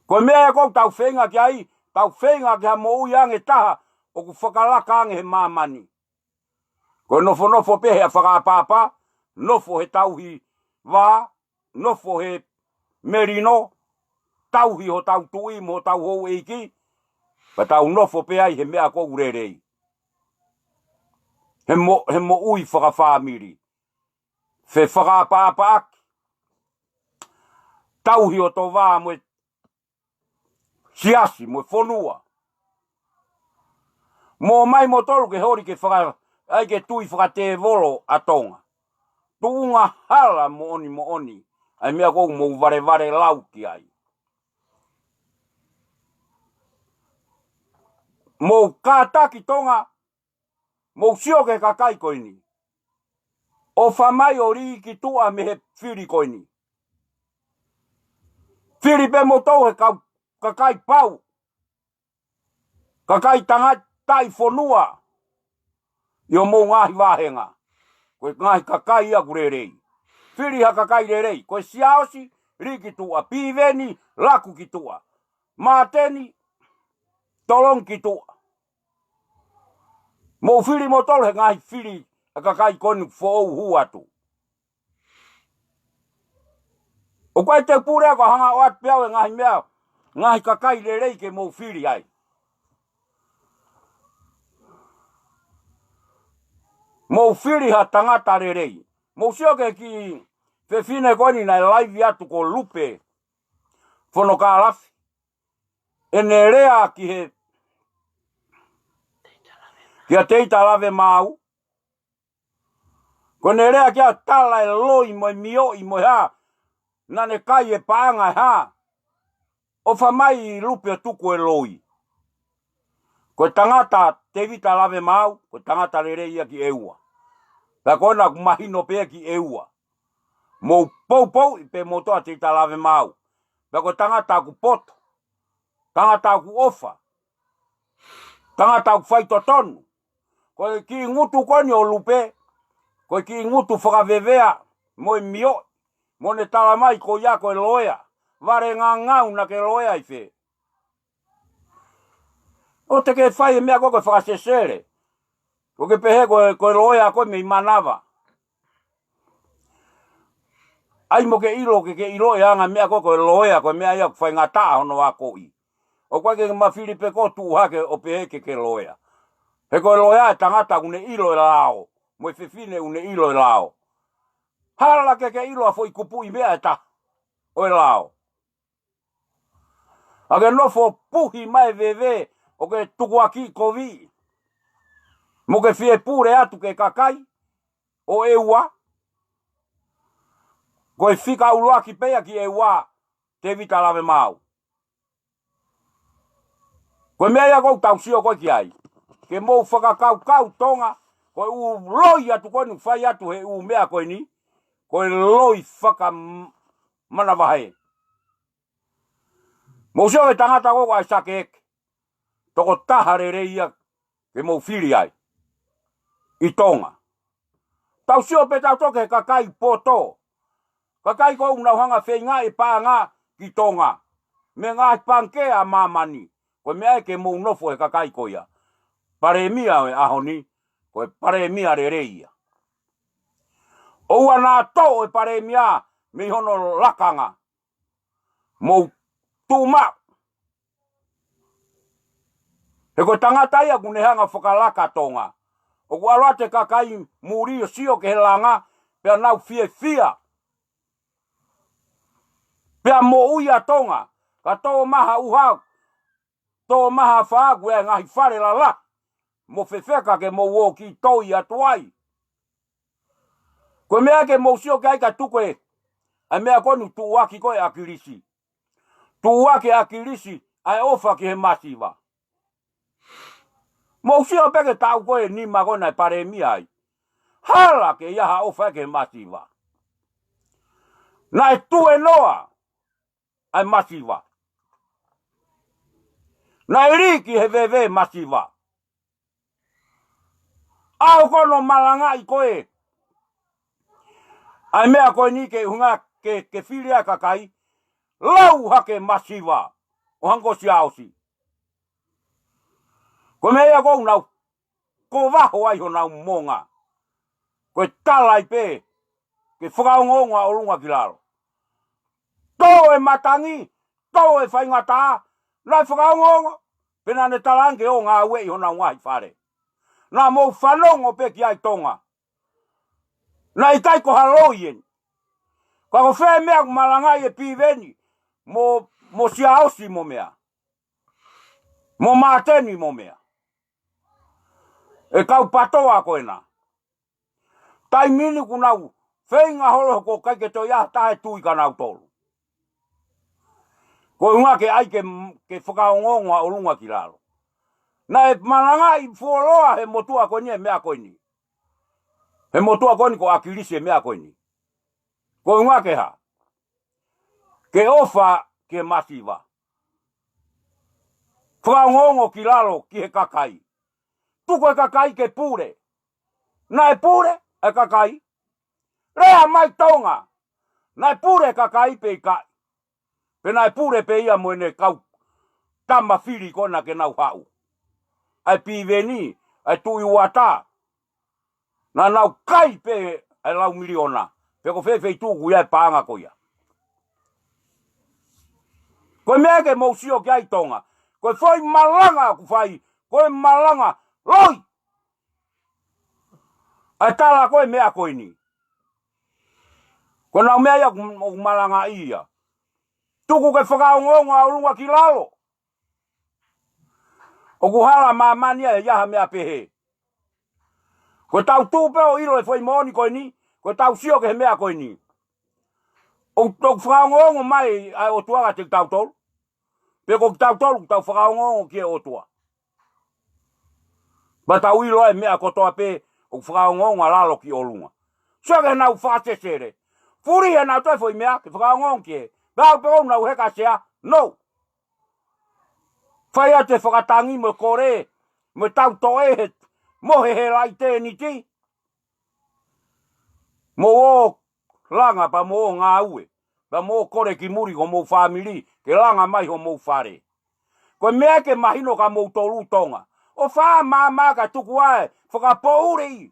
Ko e meʻa ia ʻoku tau feinga ki ai, tau feinga ki ha moʻui ange taha, ʻoku fakalaka ange he māmani. Ko e nofonofo pē he fakaʻapaʻapa, nofo he tauhi vā, nofo he melino, tauhi hotau tuʻi mo hotau houʻeiki, pea tau nofo pē ai he meʻa ʻoku lelei. He mo-, he moʻui fakafāmili. Fefakaʻapaʻapaʻaki. Tauhi hoto vā mo e siasi mo e fonua. Mou ō mai moutolu ke holi ke faka-, ʻai ke tui fakatēvolo ʻa Tonga. Tuʻunga hala moʻoni moʻoni. ʻA e meʻa ʻoku mou valevale lau ki ai. Mou kātaki Tonga, mou sio ki he kakai ko eni. ʻOfa mai ʻo lī ki tuʻa mei he fili ko eni. Fili pē moutolu he kau kakai pau. Kakai tangata ʻi fonua. ʻI hoʻomou ngaahi vāhenga. Ko e ngaahi kakai ia ʻoku lelei. Fili ha kakai lelei. Ko e Siaosi, lī ki tuʻa. Piveni, laku ki tuʻa. Māteni, tolongi ki tuʻa. Mou fili moutolu he ngaahi fili ʻa e kakai ko eni foʻou hū atu. ʻOku ʻikai te u pule ko e hanga ʻo ʻoatu pē au e ngaahi meʻa, ngaahi kakai lelei ke mou fili ai. Mou fili ha tangata lelei. Mou sio ki he kiʻi fefine ko eni naʻe laivi atu ko Lupe Fonokalafi. ʻEne lea ki he kia Tevita Lavemaau. Ko ʻene lea ki ai ʻo tala e loi mo e mioʻi mo e hā, naʻa ne kai e paʻanga e hā, ʻofa mai Lupe ʻo tuku e loi. Ko e tangata Tevita Lavemaau, ko e tangata lelei ia ki ʻEua. Pea ko ena ʻoku mahino pē ki ʻEua. Mou poupouʻi pē moutolu ʻa Tevita Lavemaau. Pea ko e tangata ʻoku poto. Tangata ʻoku ʻofa. Tangata ʻoku faitotonu. Ko e kiʻi ngutu ko eni ʻo Lupe, ko e kiʻi ngutu fakavevea mo e mioʻi. Mo ʻene tala mai ko ia ko e loea. Vale ngangau naʻa ke loea ʻi fē? ʻOua te ke fai e meʻa ko ē ko e fakasesele. Ko ke pehē ko e, ko e loea ko ē mei manava. ʻAi mo ke ʻilo, ke ke ʻilo e anga e meʻa ko ē ko e loea, ko e meʻa ia ʻoku faingataʻa hono akoʻi. ʻOku ʻikai ke ma fili pē ʻo tuʻu hake ʻo pehē ke ke loea. He ko e loea e tangata ʻoku ne ʻilo e lao, mo e fefine ʻoku ne ʻilo e lao. Hala ke ke ʻilo ʻa e foʻi kupuʻi meʻa ʻe taha ʻo e lao. ʻA ke nofo puhi mai e veve ʻo ke tukuakiʻi kovi. Mo ke fie pule atu ki he kakai ʻo ʻEua. Ko e fika ʻuluaki pē ia ki ʻEua, Tevita Lavemaau. Ko e meʻa ia ʻoku tau sio ko ē ki ai. Ke mou fakakaukau Tonga, ko e ʻū loi atu ko eni ʻoku fai atu he ʻū meʻa ko eni, ko e loi fakamanavahē. Mou sio ki he tangata ko ē ko ʻAisake Eke. Tokotaha lelei ia ke mou fili ai ʻi Tonga. Tau sio pē tautolu ki he kakai poto. Kakai ko ē ʻoku nau hanga feingaʻi e paʻanga ki Tonga mei he ngaahi pangikē ʻa māmani. Ko e meʻa ia ke mou nofo he kakai ko ia. Palēmia ʻo e ʻaho ni, ko e palēmia lelei ia. ʻOua naʻa toʻo e palēmia mei hono lakanga. Mou tuʻu maʻu. He ko e tangata ia ʻoku ne hanga fakalaka Tonga. ʻOku ʻalu atu e kakai muli ʻo sio ki he langa, pea nau fiefia. Pea moʻui ʻa Tonga, ka toʻo mai ha ʻuha, toʻo mai ha fā, ʻoku ʻi ai e ngaahi fale lalahi mo fefeka ke mou ō ki toi atu ai. Ko e meʻa ke mou sio ki ai ka tuku e, ʻa e meʻa ko eni tuʻuaki ko ē ʻa ʻAkilisi. Tuʻuaki ʻa ʻAkilisi ʻa e ʻofa ki he masiva. Mou sio pē ki he taʻu ko ē nima ko ē naʻe palēmia ai. Hala ke ʻi ai ha ʻofa ki he masiva. Naʻe tuēnoa ʻa e masiva. Naʻe lī ki he veve masiva. ʻAho ko ē naʻe malangaʻi ko ē ʻa e meʻa ko eni ke ʻuhinga ke, ke fili ʻa e kakai, lau hake masiva ʻo hangē ko Siaosi. Ko e meʻa ia ʻoku nau ko vaho ai honau monga. Ko e tala ai pē ke fakaongoongo ʻa ʻolunga ki lalo. Tō e matangi, tō e faingataʻa, naʻe fakaongoongo, pea naʻa ne tala ange ke ō ngāueʻi honau ngaahi fale. Naʻa mou fanongo pē ki ai Tonga. Naʻe ʻikai ko ha loi eni. Ka ko fē meʻa ʻoku malangaʻi ʻe Piveni, mo, mo Siaosi mo meʻa. Mo Māteni mo meʻa. E kau patoa ko ena. Taimi ni ʻoku nau feinga holo he ʻoku ʻikai ke toe ʻi ai ha taha ʻe tui kia nautolu. Ko e ʻuhinga ke ʻai ke, ke fakaongoongo ʻa ʻolunga ki lalo. Naʻe malangaʻi fuoloa he motuʻa ko eni e meʻa ko eni. He motuʻa ko eni ko ʻAkilisi e meʻa ko eni. Ko e ʻuhinga ke hā? Ke ʻofa ki he masiva. Fakaongoongo ki lalo ki he kakai. Tuku e kakai ke pule. Naʻe pule e kakai? Lea mai Tonga. Naʻe pule e kakai pe ʻikai? Pe naʻe pule pē ia mo ʻene kau tama fili ko ena ke nau haʻu. ʻA e Piveni, ʻa e Tuʻi Uata. Naʻa nau kai pē ʻa e lau miliona. Pe ko fē feituʻu ʻoku ʻi ai e paʻanga ko ia. Ko e meʻa ke mou sio ki ai Tonga. Ko e foʻi malanga ʻoku fai, ko e malanga loi. ʻA e tala ko e meʻa ko eni. Ko ʻenau meʻa ia ʻoku, ʻoku malangaʻi ia. Tuku ke fakaongoongo ʻa ʻolunga ki lalo. ʻOku hala māmani ia he ʻi ai ha meʻa pehē. Ko ʻetau tuʻu pē ʻo ʻilo e foʻi moʻoni ko eni, ko ʻetau sio ki he meʻa ko eni. ʻOku, ʻoku fakaongoongo mai ʻa e ʻOtua kiate kitautolu. Pe ko kitautolu, ʻoku tau fakaongoongo ki he ʻOtua. Pea tau ʻilo e meʻa kotoa pē ʻoku fakaongoongo ʻa lalo ki ʻolunga. Sio ki heʻenau fakasesele. Fuli heʻenau toe foʻi meʻa, ke fakaongoongo ki he. Pea ʻoku pehē ʻoku nau heka sea. No. Fai atu e fakatangi mo e kole, mo e tautoʻe he, mo he hela ʻi tēniti. Mou ō langa pea mou ō ngāue, pea mou ō kole ki muli ki homou fāmili, ke langa mai homou fale. Ko e meʻa ke mahino kia moutolu Tonga. ʻOfa māmā ka tuku ā e fakapoʻuli.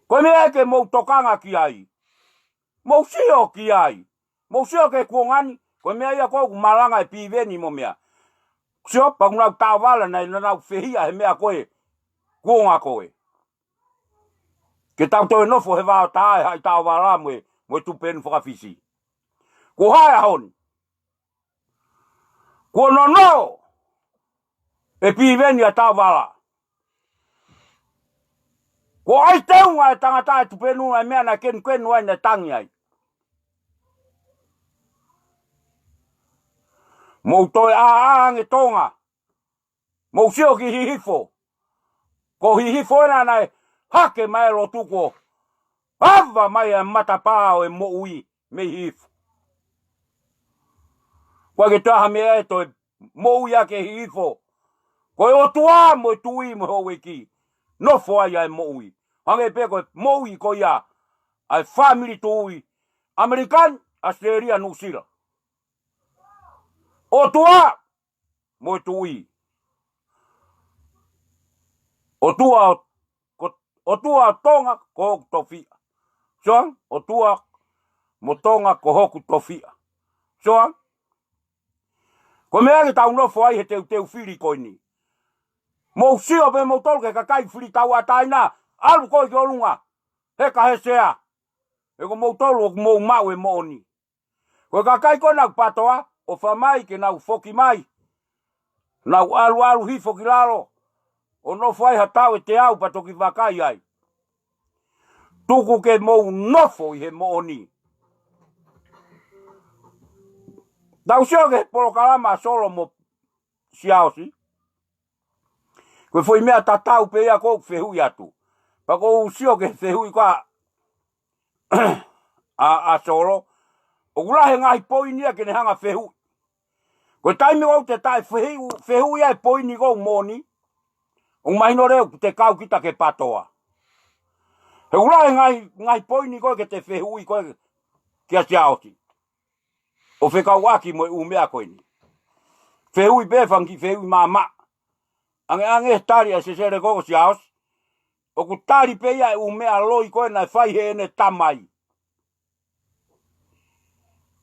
Ko e meʻa ke mou tokanga ki ai. Mou sio ki ai. Mou sio ki he kuonga ni, ko e meʻa ia ko ē ʻoku malanga e Piveni mo meʻa. Sio, pea ʻoku nau taʻovala naʻa nau fehiʻa he meʻa ko ē, kuonga ko ē. Ke tau toe nofo he vao tā e haʻi taʻovala mo e, mo e tupenu fakafisi. Ko hai a honi. Kuo nono e Piveni ʻa taʻovala. Ko ai teunga e tangata e tupenu e meʻa naʻe kenukenu ai naʻe tangi ai. Mou toe ʻāʻā ange Tonga. Mou sio ki Hihifo. Ko Hihifo ena naʻe hake mai e lotu ko ava mai e matapā ʻo e moʻui mei Hihifo. Ko e ke taha meʻa e toe moʻui ake Hihifo. Ko e ʻOtua mo e Tuʻi mo e Houʻeiki. Nofo ai ʻa e moʻui. Hangē pē ko e moʻui ko ia ʻa e fāmili tuʻi ʻAmelika, ʻAositelēlia, Nuʻusila. ʻOtua mo e Tuʻi. ʻOtua ʻo, ko, ʻOtua ʻo Tonga ko hoku tofiʻa. Sio ange, ʻOtua mo Tonga ko hoku tofiʻa. Sio ange. Ko e meʻa ke tau nofo ai he teuteu fili ko eni. Mou sio pē moutolu ki he kakai fili tauʻatāina, ʻalu koe ki ʻolunga, heka he sea. He ko moutolu ʻoku mou maʻu e moʻoni. Ko e kakai ko ē naʻa ku pātoa, ʻofa mai ke nau foki mai. Nau ʻaluʻalu hifo ki lalo, ʻo nofo ai ha taʻu ʻe teau pea toki vakai ai. Tuku ke mou nofo ʻi he moʻoni. Tau sio ki he polokalama ʻa Solo mo Siaosi. Ko e foʻi meʻa tatau pē ia ʻoku ou fehuʻi atu. Pea ʻoku ou sio ki he fehuʻi ko ē ʻa, ʻa Solo. ʻOku lahi e ngaahi poini ia ke ne hanga fehuʻi. Ko e taimi ʻoku te taʻe fehuʻi, fehuʻi ai e poini ʻoku moʻoni, ʻoku mahino leva ʻoku te kau kita ke pātoa. He ʻoku lahi e ngaahi, ngaahi poini ko ē ke te fehuʻi ko ē kia Siaosi. ʻO fekauʻaki mo e ʻū meʻa ko eni. Fehuʻi pē fanga kiʻi fehuʻi maʻamaʻa. Angeange he tali ʻa e sesele ko ē ko Siaosi. ʻOku tali pē ia e ʻū meʻa loi ko ē naʻe fai heʻene tamai.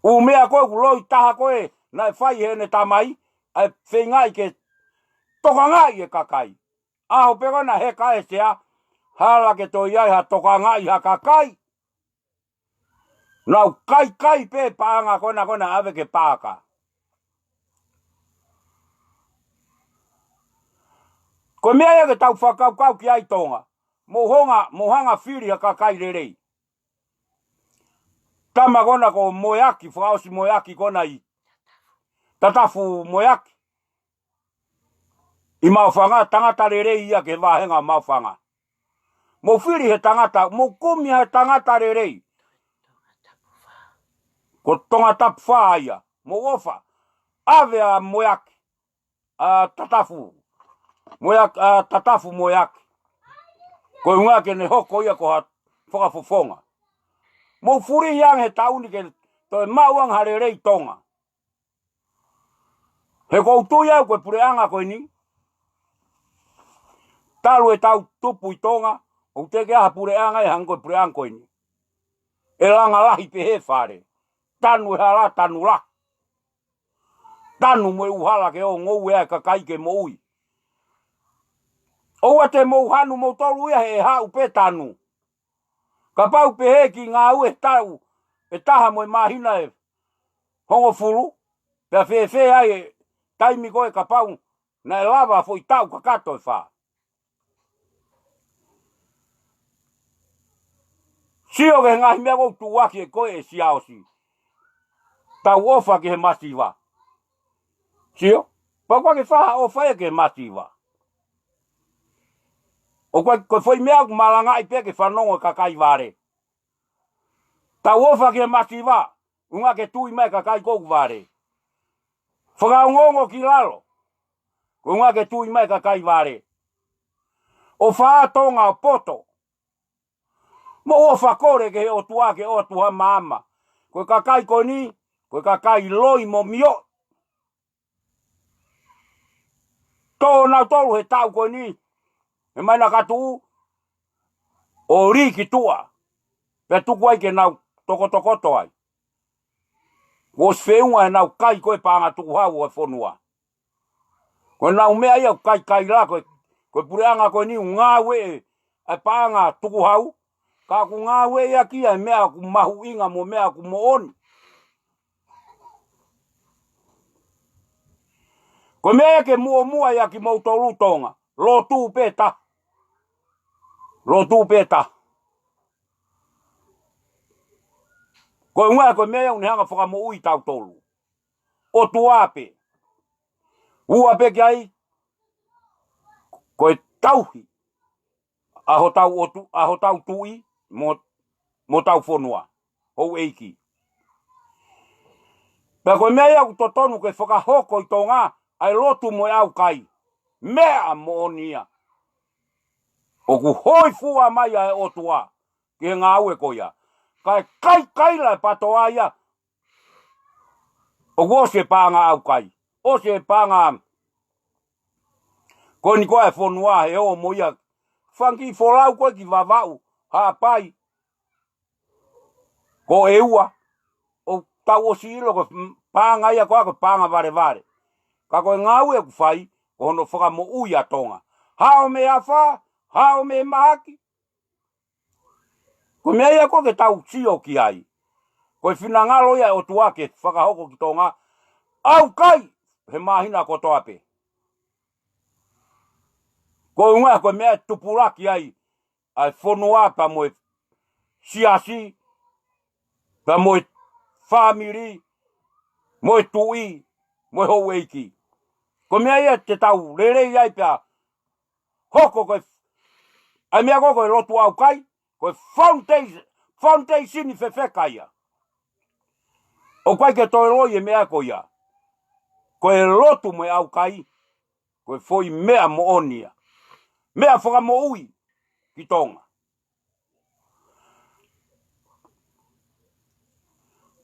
ʻŪ meʻa ko ē ʻoku loi taha ko ē naʻe fai heʻene tamai, ʻa e feingaʻi ke tokangaʻi e kakai. ʻAho pē ko ē naʻe heka e sea, hala ke toe ʻi ai ha tokangaʻi ha kakai. Nau kaikai pē paʻanga ko ena ko ena ʻave ki he paaka. Ko e meʻa ia ke tau fakakaukau ki ai Tonga. Mou hanga, mou hanga fili ha kakai lelei. Tama ko ena ko Moeaki, fakaʻosi Moeaki ko ena ʻi Tatafu Moeaki. ʻI Maʻufanga, tangata lelei ia ki he vāhenga Maʻufanga. Mou fili he tangata, mou kumi he tangata lelei. Ko Tongatapu fā ia, mou ʻofa. ʻAve ʻa Moeaki, ʻa Tatafu. Moeaki, ʻa Tatafu Moeaki. Ko e ʻuhinga ke ne hoko ia ko ha fakafofonga. Mou fili ange he taʻu ni ke toe maʻu ange ha lelei Tonga. He ʻoku ou tui au ko e puleʻanga ko eni. Talu e tau tupu ʻi Tonga, ʻoku teʻeki ai ha puleʻanga ʻe hangē ko e puleʻanga ko eni. ʻE langa lahi pē he fale. Tanu e hala, tanu lahi. Tanu mo e ʻū hala ke ō ngoue ai e kakai ke moʻui. ʻOua te mou hanu moutolu ia he ʻe haʻu pē tanu. Kapau pehē ki ngāue he taʻu ʻe taha mo e māhina ʻe hongofulu, pea fēfē ai e taimi ko ē kapau naʻe lava foʻi taʻu kakato ʻe fā. Sio ki he ngaahi meʻa ʻoku tuʻuaki ʻe koe ʻe Siaosi. Tau ʻofa ki he masiva. Sio? Pea ʻoku ʻikai ke fai ha ʻofa ia ki he masiva. ʻOku ʻikai ko e foʻi meʻa ʻoku malangaʻi pē ke fanongo e kakai vale. Tau ʻofa ki he masiva. ʻUhinga ke tui mai e kakai ʻoku vale. Fakaongoongo ki lalo. Ko e ʻuhinga ke tui mai e kakai vale. ʻOfa ʻa Tonga ʻo poto. Mou ʻofa kole ki he ʻOtua ke ʻoatu ha maama. Ko e kakai ko eni, ko e kakai loi mo mioʻi. Tō nautolu he taʻu ko eni, he mai na katuʻu, ʻo lī ki tuʻa. Pea tuku ai ke nau tokotokoto ai. Kuo ʻosi feʻunga ʻenau kai ko e paʻanga tukuhau ʻo e fonua. Ko ʻenau meʻa ia ʻoku kai kaila ko e, ko e puleʻanga ko eni ʻoku ngāueʻi e paʻanga tukuhau. Ka ʻoku ngāueʻi ʻaki ia e meʻa ʻoku mahuʻinga mo e meʻa ʻoku moʻoni. Ko e meʻa ia ke muʻomuʻa ia kimoutolu Tonga. Lotu pē taha. Lotu pē taha. Ko e ʻuhinga ko e meʻa ia ʻoku ne hanga ʻo fakamoʻui tautolu. ʻOtua pē. Ua pē ki ai, ko e tauhi ʻa hotau ʻotu-, ʻa hotau tuʻi mo, mo hotau fonua, houʻeiki. Pea ko e meʻa ia ʻoku totonu ke fakahoko ʻi Tonga, ʻa e lotu mo e ʻaukai. Meʻa moʻoni ia. ʻOku hōifua mai ʻa e ʻOtua ki he ngāue ko ia. Kae kai kaila e PTOA ia, ʻoku ʻosi e paʻanga ʻaukai. ʻOsi e paʻanga ko eni ko e fonua he ō mo ia. Fanga kiʻi folau ko ē ki Vavaʻu, Haʻapai, ko ʻEua. ʻOku tau ʻosi ʻilo ko e paʻanga ia ko ā ko e paʻanga valevale. Ka ko e ngāue ʻoku fai, ko hono fakamoʻui ʻa Tonga. Haʻo mei afā, haʻo mei mahaki. Ko e meʻa ia ko ē ke tau sio ki ai. Ko e finangalo ia ʻo e ʻOtua ke fakahoko ki Tonga. ʻAukai he māhina kotoa pē. Ko e ʻuhinga ko e meʻa ʻe tupulaki ai ʻa e fonua pea mo e siasi, pea mo e fāmili, mo e tuʻi, mo e houʻeiki. Ko e meʻa ia te tau lelei ai pea hoko ko e, ʻa e meʻa ko ē ko e lotu ʻaukai, ko e foundation, foundation fefeka ia. ʻOku ʻikai ke toe loi e meʻa ko ia. Ko e lotu mo e ʻaukai, ko e foʻi meʻa moʻoni ia. Meʻa fakamoʻui ki Tonga.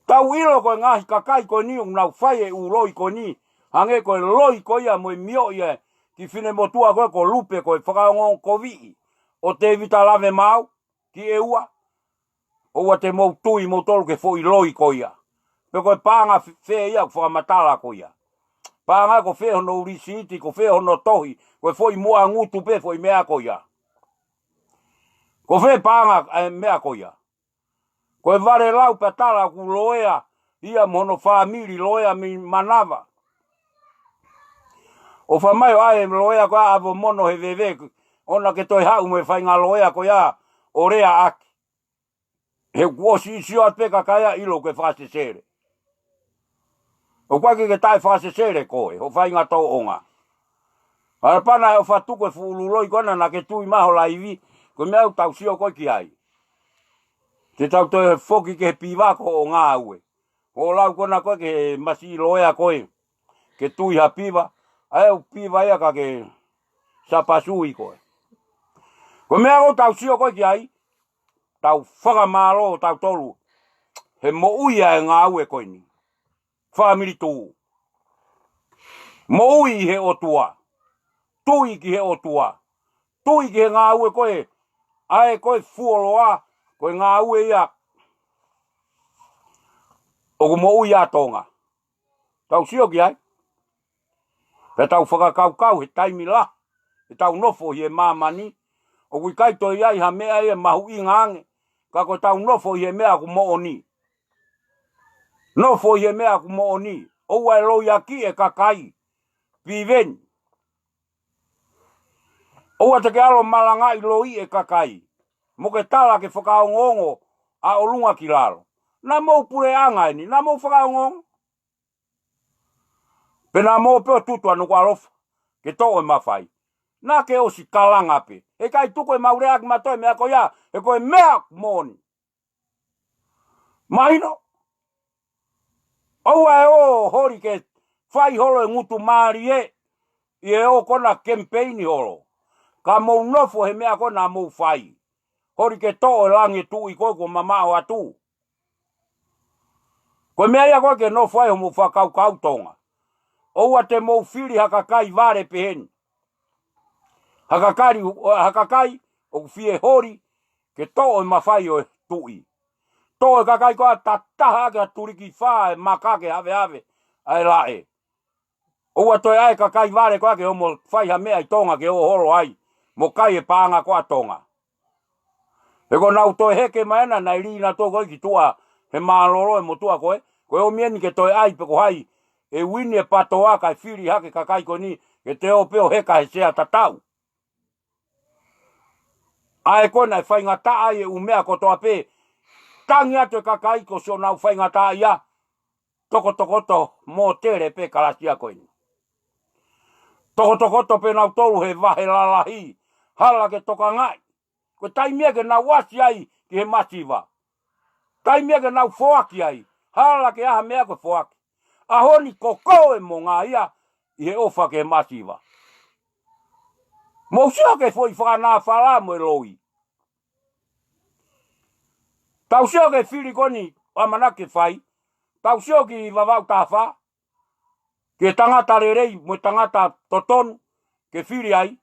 Tau ʻilo ko e ngaahi kakai ko eni ʻoku nau fai e ʻū loi ko eni, hangē ko e loi ko ia mo e mioʻi e kiʻi finemotuʻa ko ē ko Lupe ko e fakaongoongo koviʻi ʻo Tēvita Lavemaau ki ʻEua. ʻOua te mou tui moutolu ki he foʻi loi ko ia. Pe ko e paʻanga f-, fē ia ʻoku fakamatala ko ia. Paʻanga ko fē hono lisiiti, ko fē hono tohi, ko e foʻi muʻa ngutu pē foʻi meʻa ko ia. Ko fē paʻanga e meʻa ko ia. Ko e vale lau pea tala ʻoku loea ia mo hono fāmili, loea mei Manava. ʻOfa mai ʻo ʻai e loea ko ē ʻa Avomono he veve, ʻoua ke toe haʻu mo e faʻahinga loea ko ia ʻo leaʻaki. He kuo ʻosi sio atu pē kakai ia ʻilo ke fakasesele. ʻOku ʻikai ke ke taʻefakasesele koe, hoʻo faʻahinga tōʻonga. Ala pana e ʻofa tuku e fuʻu loi ko ena naʻa ke tui mai ho laivi, ko e meʻa ʻoku tau sio ko ē ki ai. Te tau toe foki ki he piva ko hoʻo ngāue. Hoʻo lau ko ena ko ē ki he masiʻi loea ko ē. Ke tui ha piva, ʻa e ʻū piva ia ka ke sapasui koe. Ko e meʻa ʻoku tau sio ko ē ki ai, tau fakamālō tautolu he moʻui ʻa e ngāue ko eni. Fāmili tuʻu. Moʻui he ʻOtua. Tui ki he ʻOtua. Tui ki he ngāue ko ē, ʻa e ko e fuoloa, ko e ngāue ia ʻoku moʻui ʻa Tonga. Tau sio ki ai. Pea tau fakakaukau he taimi lahi ʻetau nofo ʻi he māmani, ʻoku ʻikai toe ʻi ai ha meʻa ia ʻe mahuʻinga ange, ka ko ʻetau nofo ʻi he meʻa ʻoku moʻoni. Nofo ʻi he meʻa ʻoku moʻoni. ʻOua ʻe loiʻaki e kakai. Piveni. ʻOua te ke ʻalu ʻo malangaʻi loi e kakai. Mo ke tala ke fakaongoongo ʻa ʻolunga ki lalo. Naʻa mou puleʻanga eni, naʻa mou fakaongoongo. Pea naʻa mou pē ʻo tutu ʻa Nukuʻalofa ke toʻo e mafai. Naʻa ke ʻosi kalanga pē. He ʻikai tuku ʻemau lea ʻaki mautolu e meʻa ko ia, he ko e meʻa moʻoni. Mahino. ʻOua ʻe ō holi ke fai holo e ngutu mālie ʻi he ō ko ena kemipeini holo. Ka mou nofo he meʻa ko ena mou fai. Holi ke toʻo e langi e tuʻi ko ē kuo mamaʻo atu. Ko e meʻa ia ko ē ke nofo ai homou fakakaukau Tonga. ʻOua te mou fili ha kakai vale peheni. Ha kakai, ha kakai ʻoku fie holi ke toʻo e mafai ʻo e tuʻi. Toʻo e kakai ko ē ʻa tataha ke tuliki fā e maka ke havehave ʻa e laʻe. ʻOua toe ʻai e kakai vale ko ē ke ō mo fai ha meʻa ʻi Tonga ke ō holo ai mo kai e paʻanga ko ē ʻa Tonga. He ko ʻenau toe heke mai ena naʻe lī nautolu ko ē ki tuʻa he mālōlō e motuʻa ko ē, ko e ʻomi eni ke toe ʻai pe ko hai ʻe uini e PATOA kae fili hake e kakai ko eni ke toe ō pē ʻo heka he sea tatau. ʻA ē ko ē naʻe faingataʻa ai e ʻū meʻa kotoa pē, tangi atu e kakai ko siʻonau faingataʻaʻia, tokotokoto mōtele pē kalasia ko eni. Tokotokoto pē nautolu he vahe lalahi, hala ke tokangaʻi. Ko e taimi ia ke nau ʻasi ai ki he masiva. Taimi ia ke nau foaki ai, hala ke ʻai ha meʻa ko e foaki. ʻAho ni ko koe mo ngā ia ʻi he ʻofa ki he masiva. Mou sio ki he foʻi fakanāfala mo e loi. Tau sio ki he fili ko eni ʻamanaki ke fai. Tau sio ki Vavaʻu taha fā. Ki he tangata lelei mo e tangata totonu ke fili ai,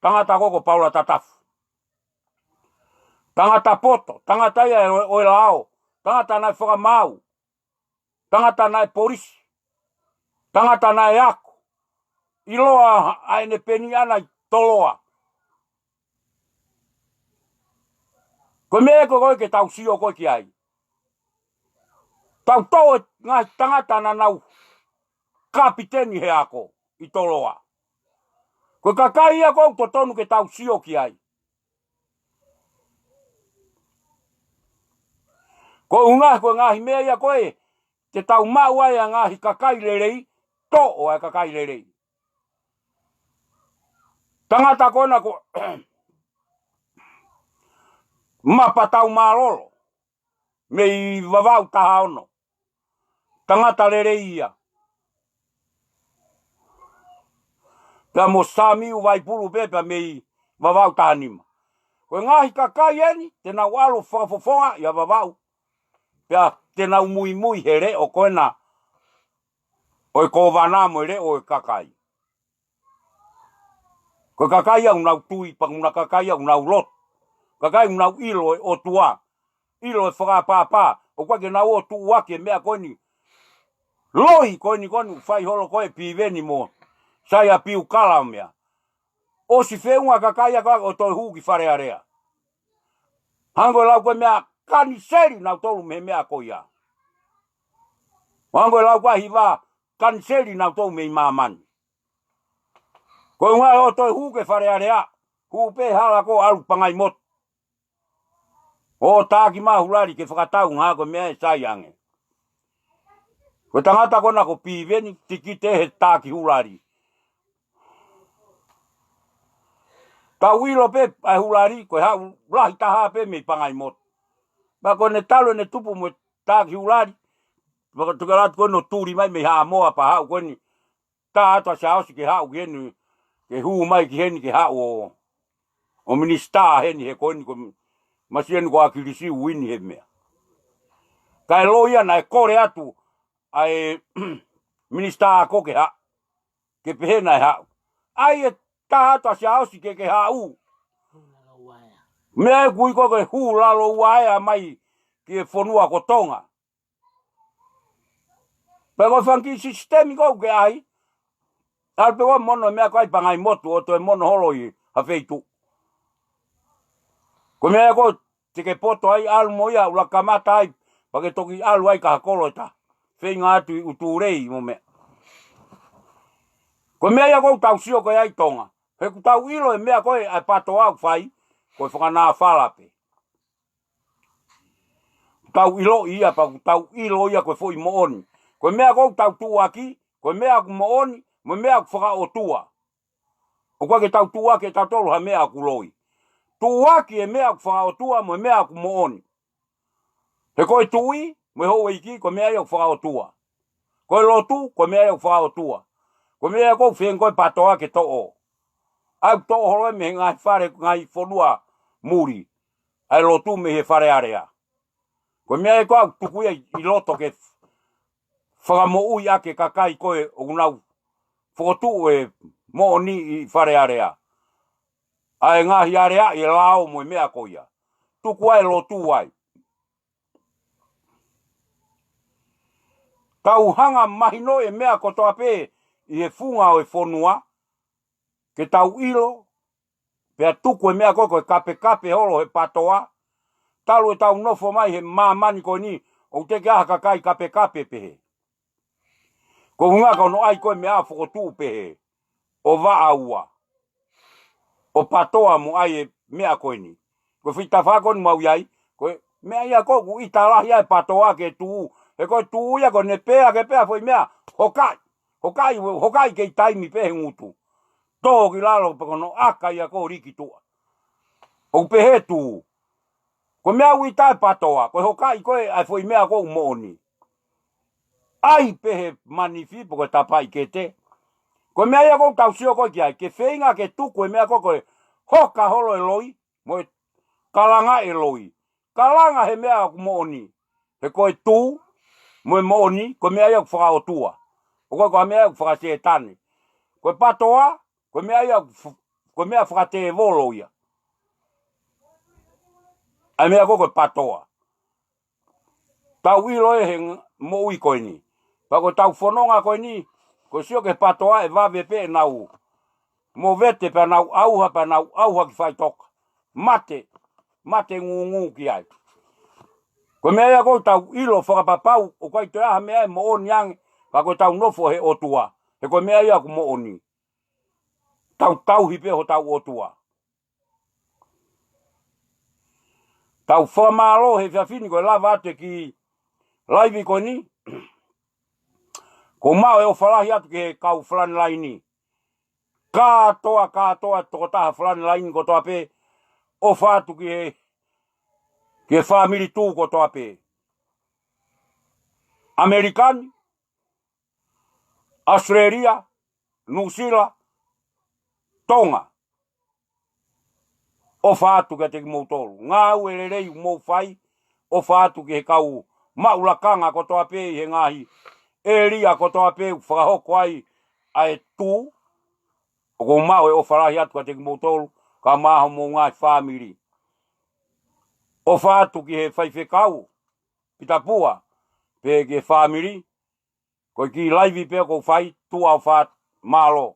tangata ko ē ko Paula Tatafu. Tangata poto, tangata ia ʻo, ʻo e lao, tangata naʻe fakamaau, tangata naʻe polisi, tangata naʻe ako, ʻiloa ʻa ʻene peni ʻana ʻi Toloa. Ko e meʻa ko ē ke tau sio ko ē ki ai. Tau toʻo e ngaahi tangata naʻa nau kapiteni he ako ʻi Toloa. Ko e kakai ia ko ē ʻoku totonu ke tau sio ki ai. Ko e ʻuhinga ko e ngaahi meʻa ia ko ē te tau maʻu ai ʻa e ngaahi kakai lelei, toʻo ʻa e kakai lelei. Tangata ko ena ko Mapa Taumālolo mei Vavaʻu taha ono. Tangata lelei ia. Pea mo Samiu Vaipulu pē pea mei Vavaʻu taha nima. Ko e ngaahi kakai eni te nau ʻalu fakafofonga ʻi Vavaʻu. Pea te nau muimui he leʻo ko ena ʻo e kōvana mo e leʻo ʻo e kakai. Ko e kakai ʻoku nau tui, pea ko e kakai ʻoku nau lotu. Kakai ʻoku nau ʻilo e ʻOtua. ʻIlo e fakaʻapaʻapa. ʻOku ʻikai ke nau ō tuʻuaki e meʻa ko eni. Loi ko eni ko eni ʻoku fai holo ko ē ʻe Piveni mo Saia Piukala meʻa. ʻOsi feʻunga kakai ia ko ē ʻo toe hū ki Fale Alea. Hangē ko e lau ko ē meʻa kaniseli nautolu mei he meʻa ko ia. Hangē ko e lau ko ē hiva kaniseli nautolu mei māmani. Ko e ʻuhinga ʻo toe hū ki Fale Alea, hū pē hala ko ē ʻalu Pangaimotu. ʻO taki mai Hulali ke fakatau ngā ko e meʻa ʻe sai ange. Ko e tangata ko ena ko Piveni, tikite he taki Hulali. Tau ʻilo pē ʻa e Hulali, ko e haʻu lahi taha pē mei Pangaimotu. Pea ko ʻene talu ʻene tupu mo e taki Hulali. Pea ko e tuku atu ko ē ʻo tuli mai mei Haʻamoa pea haʻu ko eni. Tā atu ʻa Siaosi ke haʻu ki heni, ke hū mai ki heni ke haʻu ʻo, ʻo minisitā heni he ko eni ko Masienu ko ʻAkilisi uini he meʻa. Kae loi ia naʻe kole atu ʻa e minisitā ko ē ke haʻu. Ke pehē naʻe haʻu. ʻAi e tā atu ʻa Siaosi ke ke haʻu. Meʻa ʻoku ui ko ē ko e hū lalo uaea mai ki he fonua ko Tonga. Pea ko e fanga kiʻi sisitemi ko ē ʻoku ke ʻai. ʻAlu pē ʻo mono meʻa ko ē ʻi Pangaimotu ʻo toe mono holo ʻi ha feituʻu. Ko e meʻa ko ē te ke poto ai ʻalu mo ia ʻuluaki kamata ai. Pea ke toki ʻalu ai ki ha kolo ʻe taha. Feinga atu ʻi ʻUtulei mo meʻa. Ko e meʻa ia ko ē ʻoku tau sio ko ē ai Tonga. He ʻoku tau ʻilo e meʻa ko ē ʻa e PATOA ʻoku fai. Ko e fakanāfala pē. tau ʻiloʻi ia, pea ʻoku tau ʻilo ia ko e foʻi moʻoni. Ko e meʻa ʻoku tau tuʻuaki, ko e meʻa ʻoku moʻoni, mo e meʻa ʻoku fakaʻotua. ʻOku ʻikai ke tau tuʻuaki ʻetautolu ha meʻa ʻoku loi. Tuʻuaki e meʻa ʻoku fakaʻotua mo e meʻa ʻoku moʻoni. He ko e tuʻi mo e houʻeiki, ko e meʻa ia ʻoku fakaʻotua. Ko e lotu, ko e meʻa ia ʻoku fakaʻotua. Ko e meʻa ia ʻoku feinga ko e PATOA ke toʻo. ʻA ia ʻoku toʻo holo ia mei he ngaahi fale, ngaahi fonua muli. ʻA e lotu mei he Fale Alea. Ko e meʻa ia ʻoku tuku ia ʻi loto ke fakamoʻui ʻaki e kakai ko ē ʻoku nau fokotuʻu e moʻoni ʻi Fale Alea. ʻA e ngaahi alea ʻi e lao mo e meʻa ko ia. Tuku ai e lotu ai. Tau hanga mahino e meʻa kotoa pē ʻi he funga ʻo e fonua, ke tau ʻilo, pea tuku e meʻa ko ē ko e kapekape holo he PATOA, talu ʻetau nofo mai he māmani ko eni, ʻoku teʻeki ai ha kakai kapekape pehē. Ko e ʻuhinga ko hono ʻai ko ē meʻa fokotuʻu pehē, ʻo vaʻa ua, ʻo PATOA mo ʻai e meʻa ko eni. Ko e fitafā ko eni mau ʻi ai, ko e meʻa ia ʻoku ʻita lahi ai e PATOA ke tū, he ko e tū ia ko ʻene pehē ke pehē foʻi meʻa, hokaʻi, hokaʻi, hokaʻi kei taimi pē he ngutu. Tō ki lalo pē ko hono ʻaka ia ko ē ʻo liki tuʻa. ʻOku pehē tū. Ko e meʻa ʻoku ʻita ai e PATOA, ko e hokaʻi ko ē ʻa e foʻi meʻa ʻoku moʻoni. ʻAi pē he manifi pe ko e tapaʻi kete. Ko e meʻa ia ʻoku tau sio ko ē ki ai, ke feinga ke tuku e meʻa ko ē ko e hoka holo e loi, mo e kalanga e loi. Kalanga he meʻa ʻoku moʻoni. He ko e tū, mo e moʻoni, ko e meʻa ia ʻoku fakaʻotua. ʻOku ʻikai ko ha meʻa ia ʻoku fakasētane. Ko e PATOA, ko e meʻa ia ʻoku f-, ko e meʻa fakatēvolo ia. ʻA e meʻa ko ē ko e PATOA. Tau ʻilo ē he ng-, moʻui ko eni. Pea ko ʻetau fononga ko eni, ko e sio ki he PATOA ʻe vave pē ʻenau movete pea nau ʻauha, pea nau ʻauha ki faʻitoka. Mate, mate ngūngū ki ai. Ko e meʻa ia ʻoku tau ʻilo fakapapau, ʻoku ʻikai toe ʻi ai ha meʻa ʻe moʻoni ange, pea ko ʻetau nofo he ʻOtua. He ko e meʻa ia ʻoku moʻoni. Tau tauhi pē hotau ʻOtua. Tau fakamālō he efiafi ni ko e lava atu e kiʻi laivi ko eni. ʻOku ou maʻu e ʻofa lahi atu ki he kau frontline. Kātoa, kātoa tokotaha frontline kotoa pē. ʻOfa atu ki he, ki he fāmili tū kotoa pē. ʻAmelika ni, ʻAositelēlia, Nuʻusila, Tonga. ʻOfa atu kiate kimoutolu. Ngāue lelei ʻoku mou fai, ʻofa atu ki he kau maʻu lakanga kotoa pē ʻi he ngaahi ʻēlia kotoa pē ʻoku fakahoko ai ʻa e tū. ʻOku ou maʻu e ʻofa lahi atu kiate kimoutolu, kae ʻumaʻā homou ngaahi fāmili. ʻOfa atu ki he faifekau, Pita Pua, pea ki he fāmili, ko e kiʻi laivi pē ʻoku ou fai, tuʻa ʻofa atu, mālō.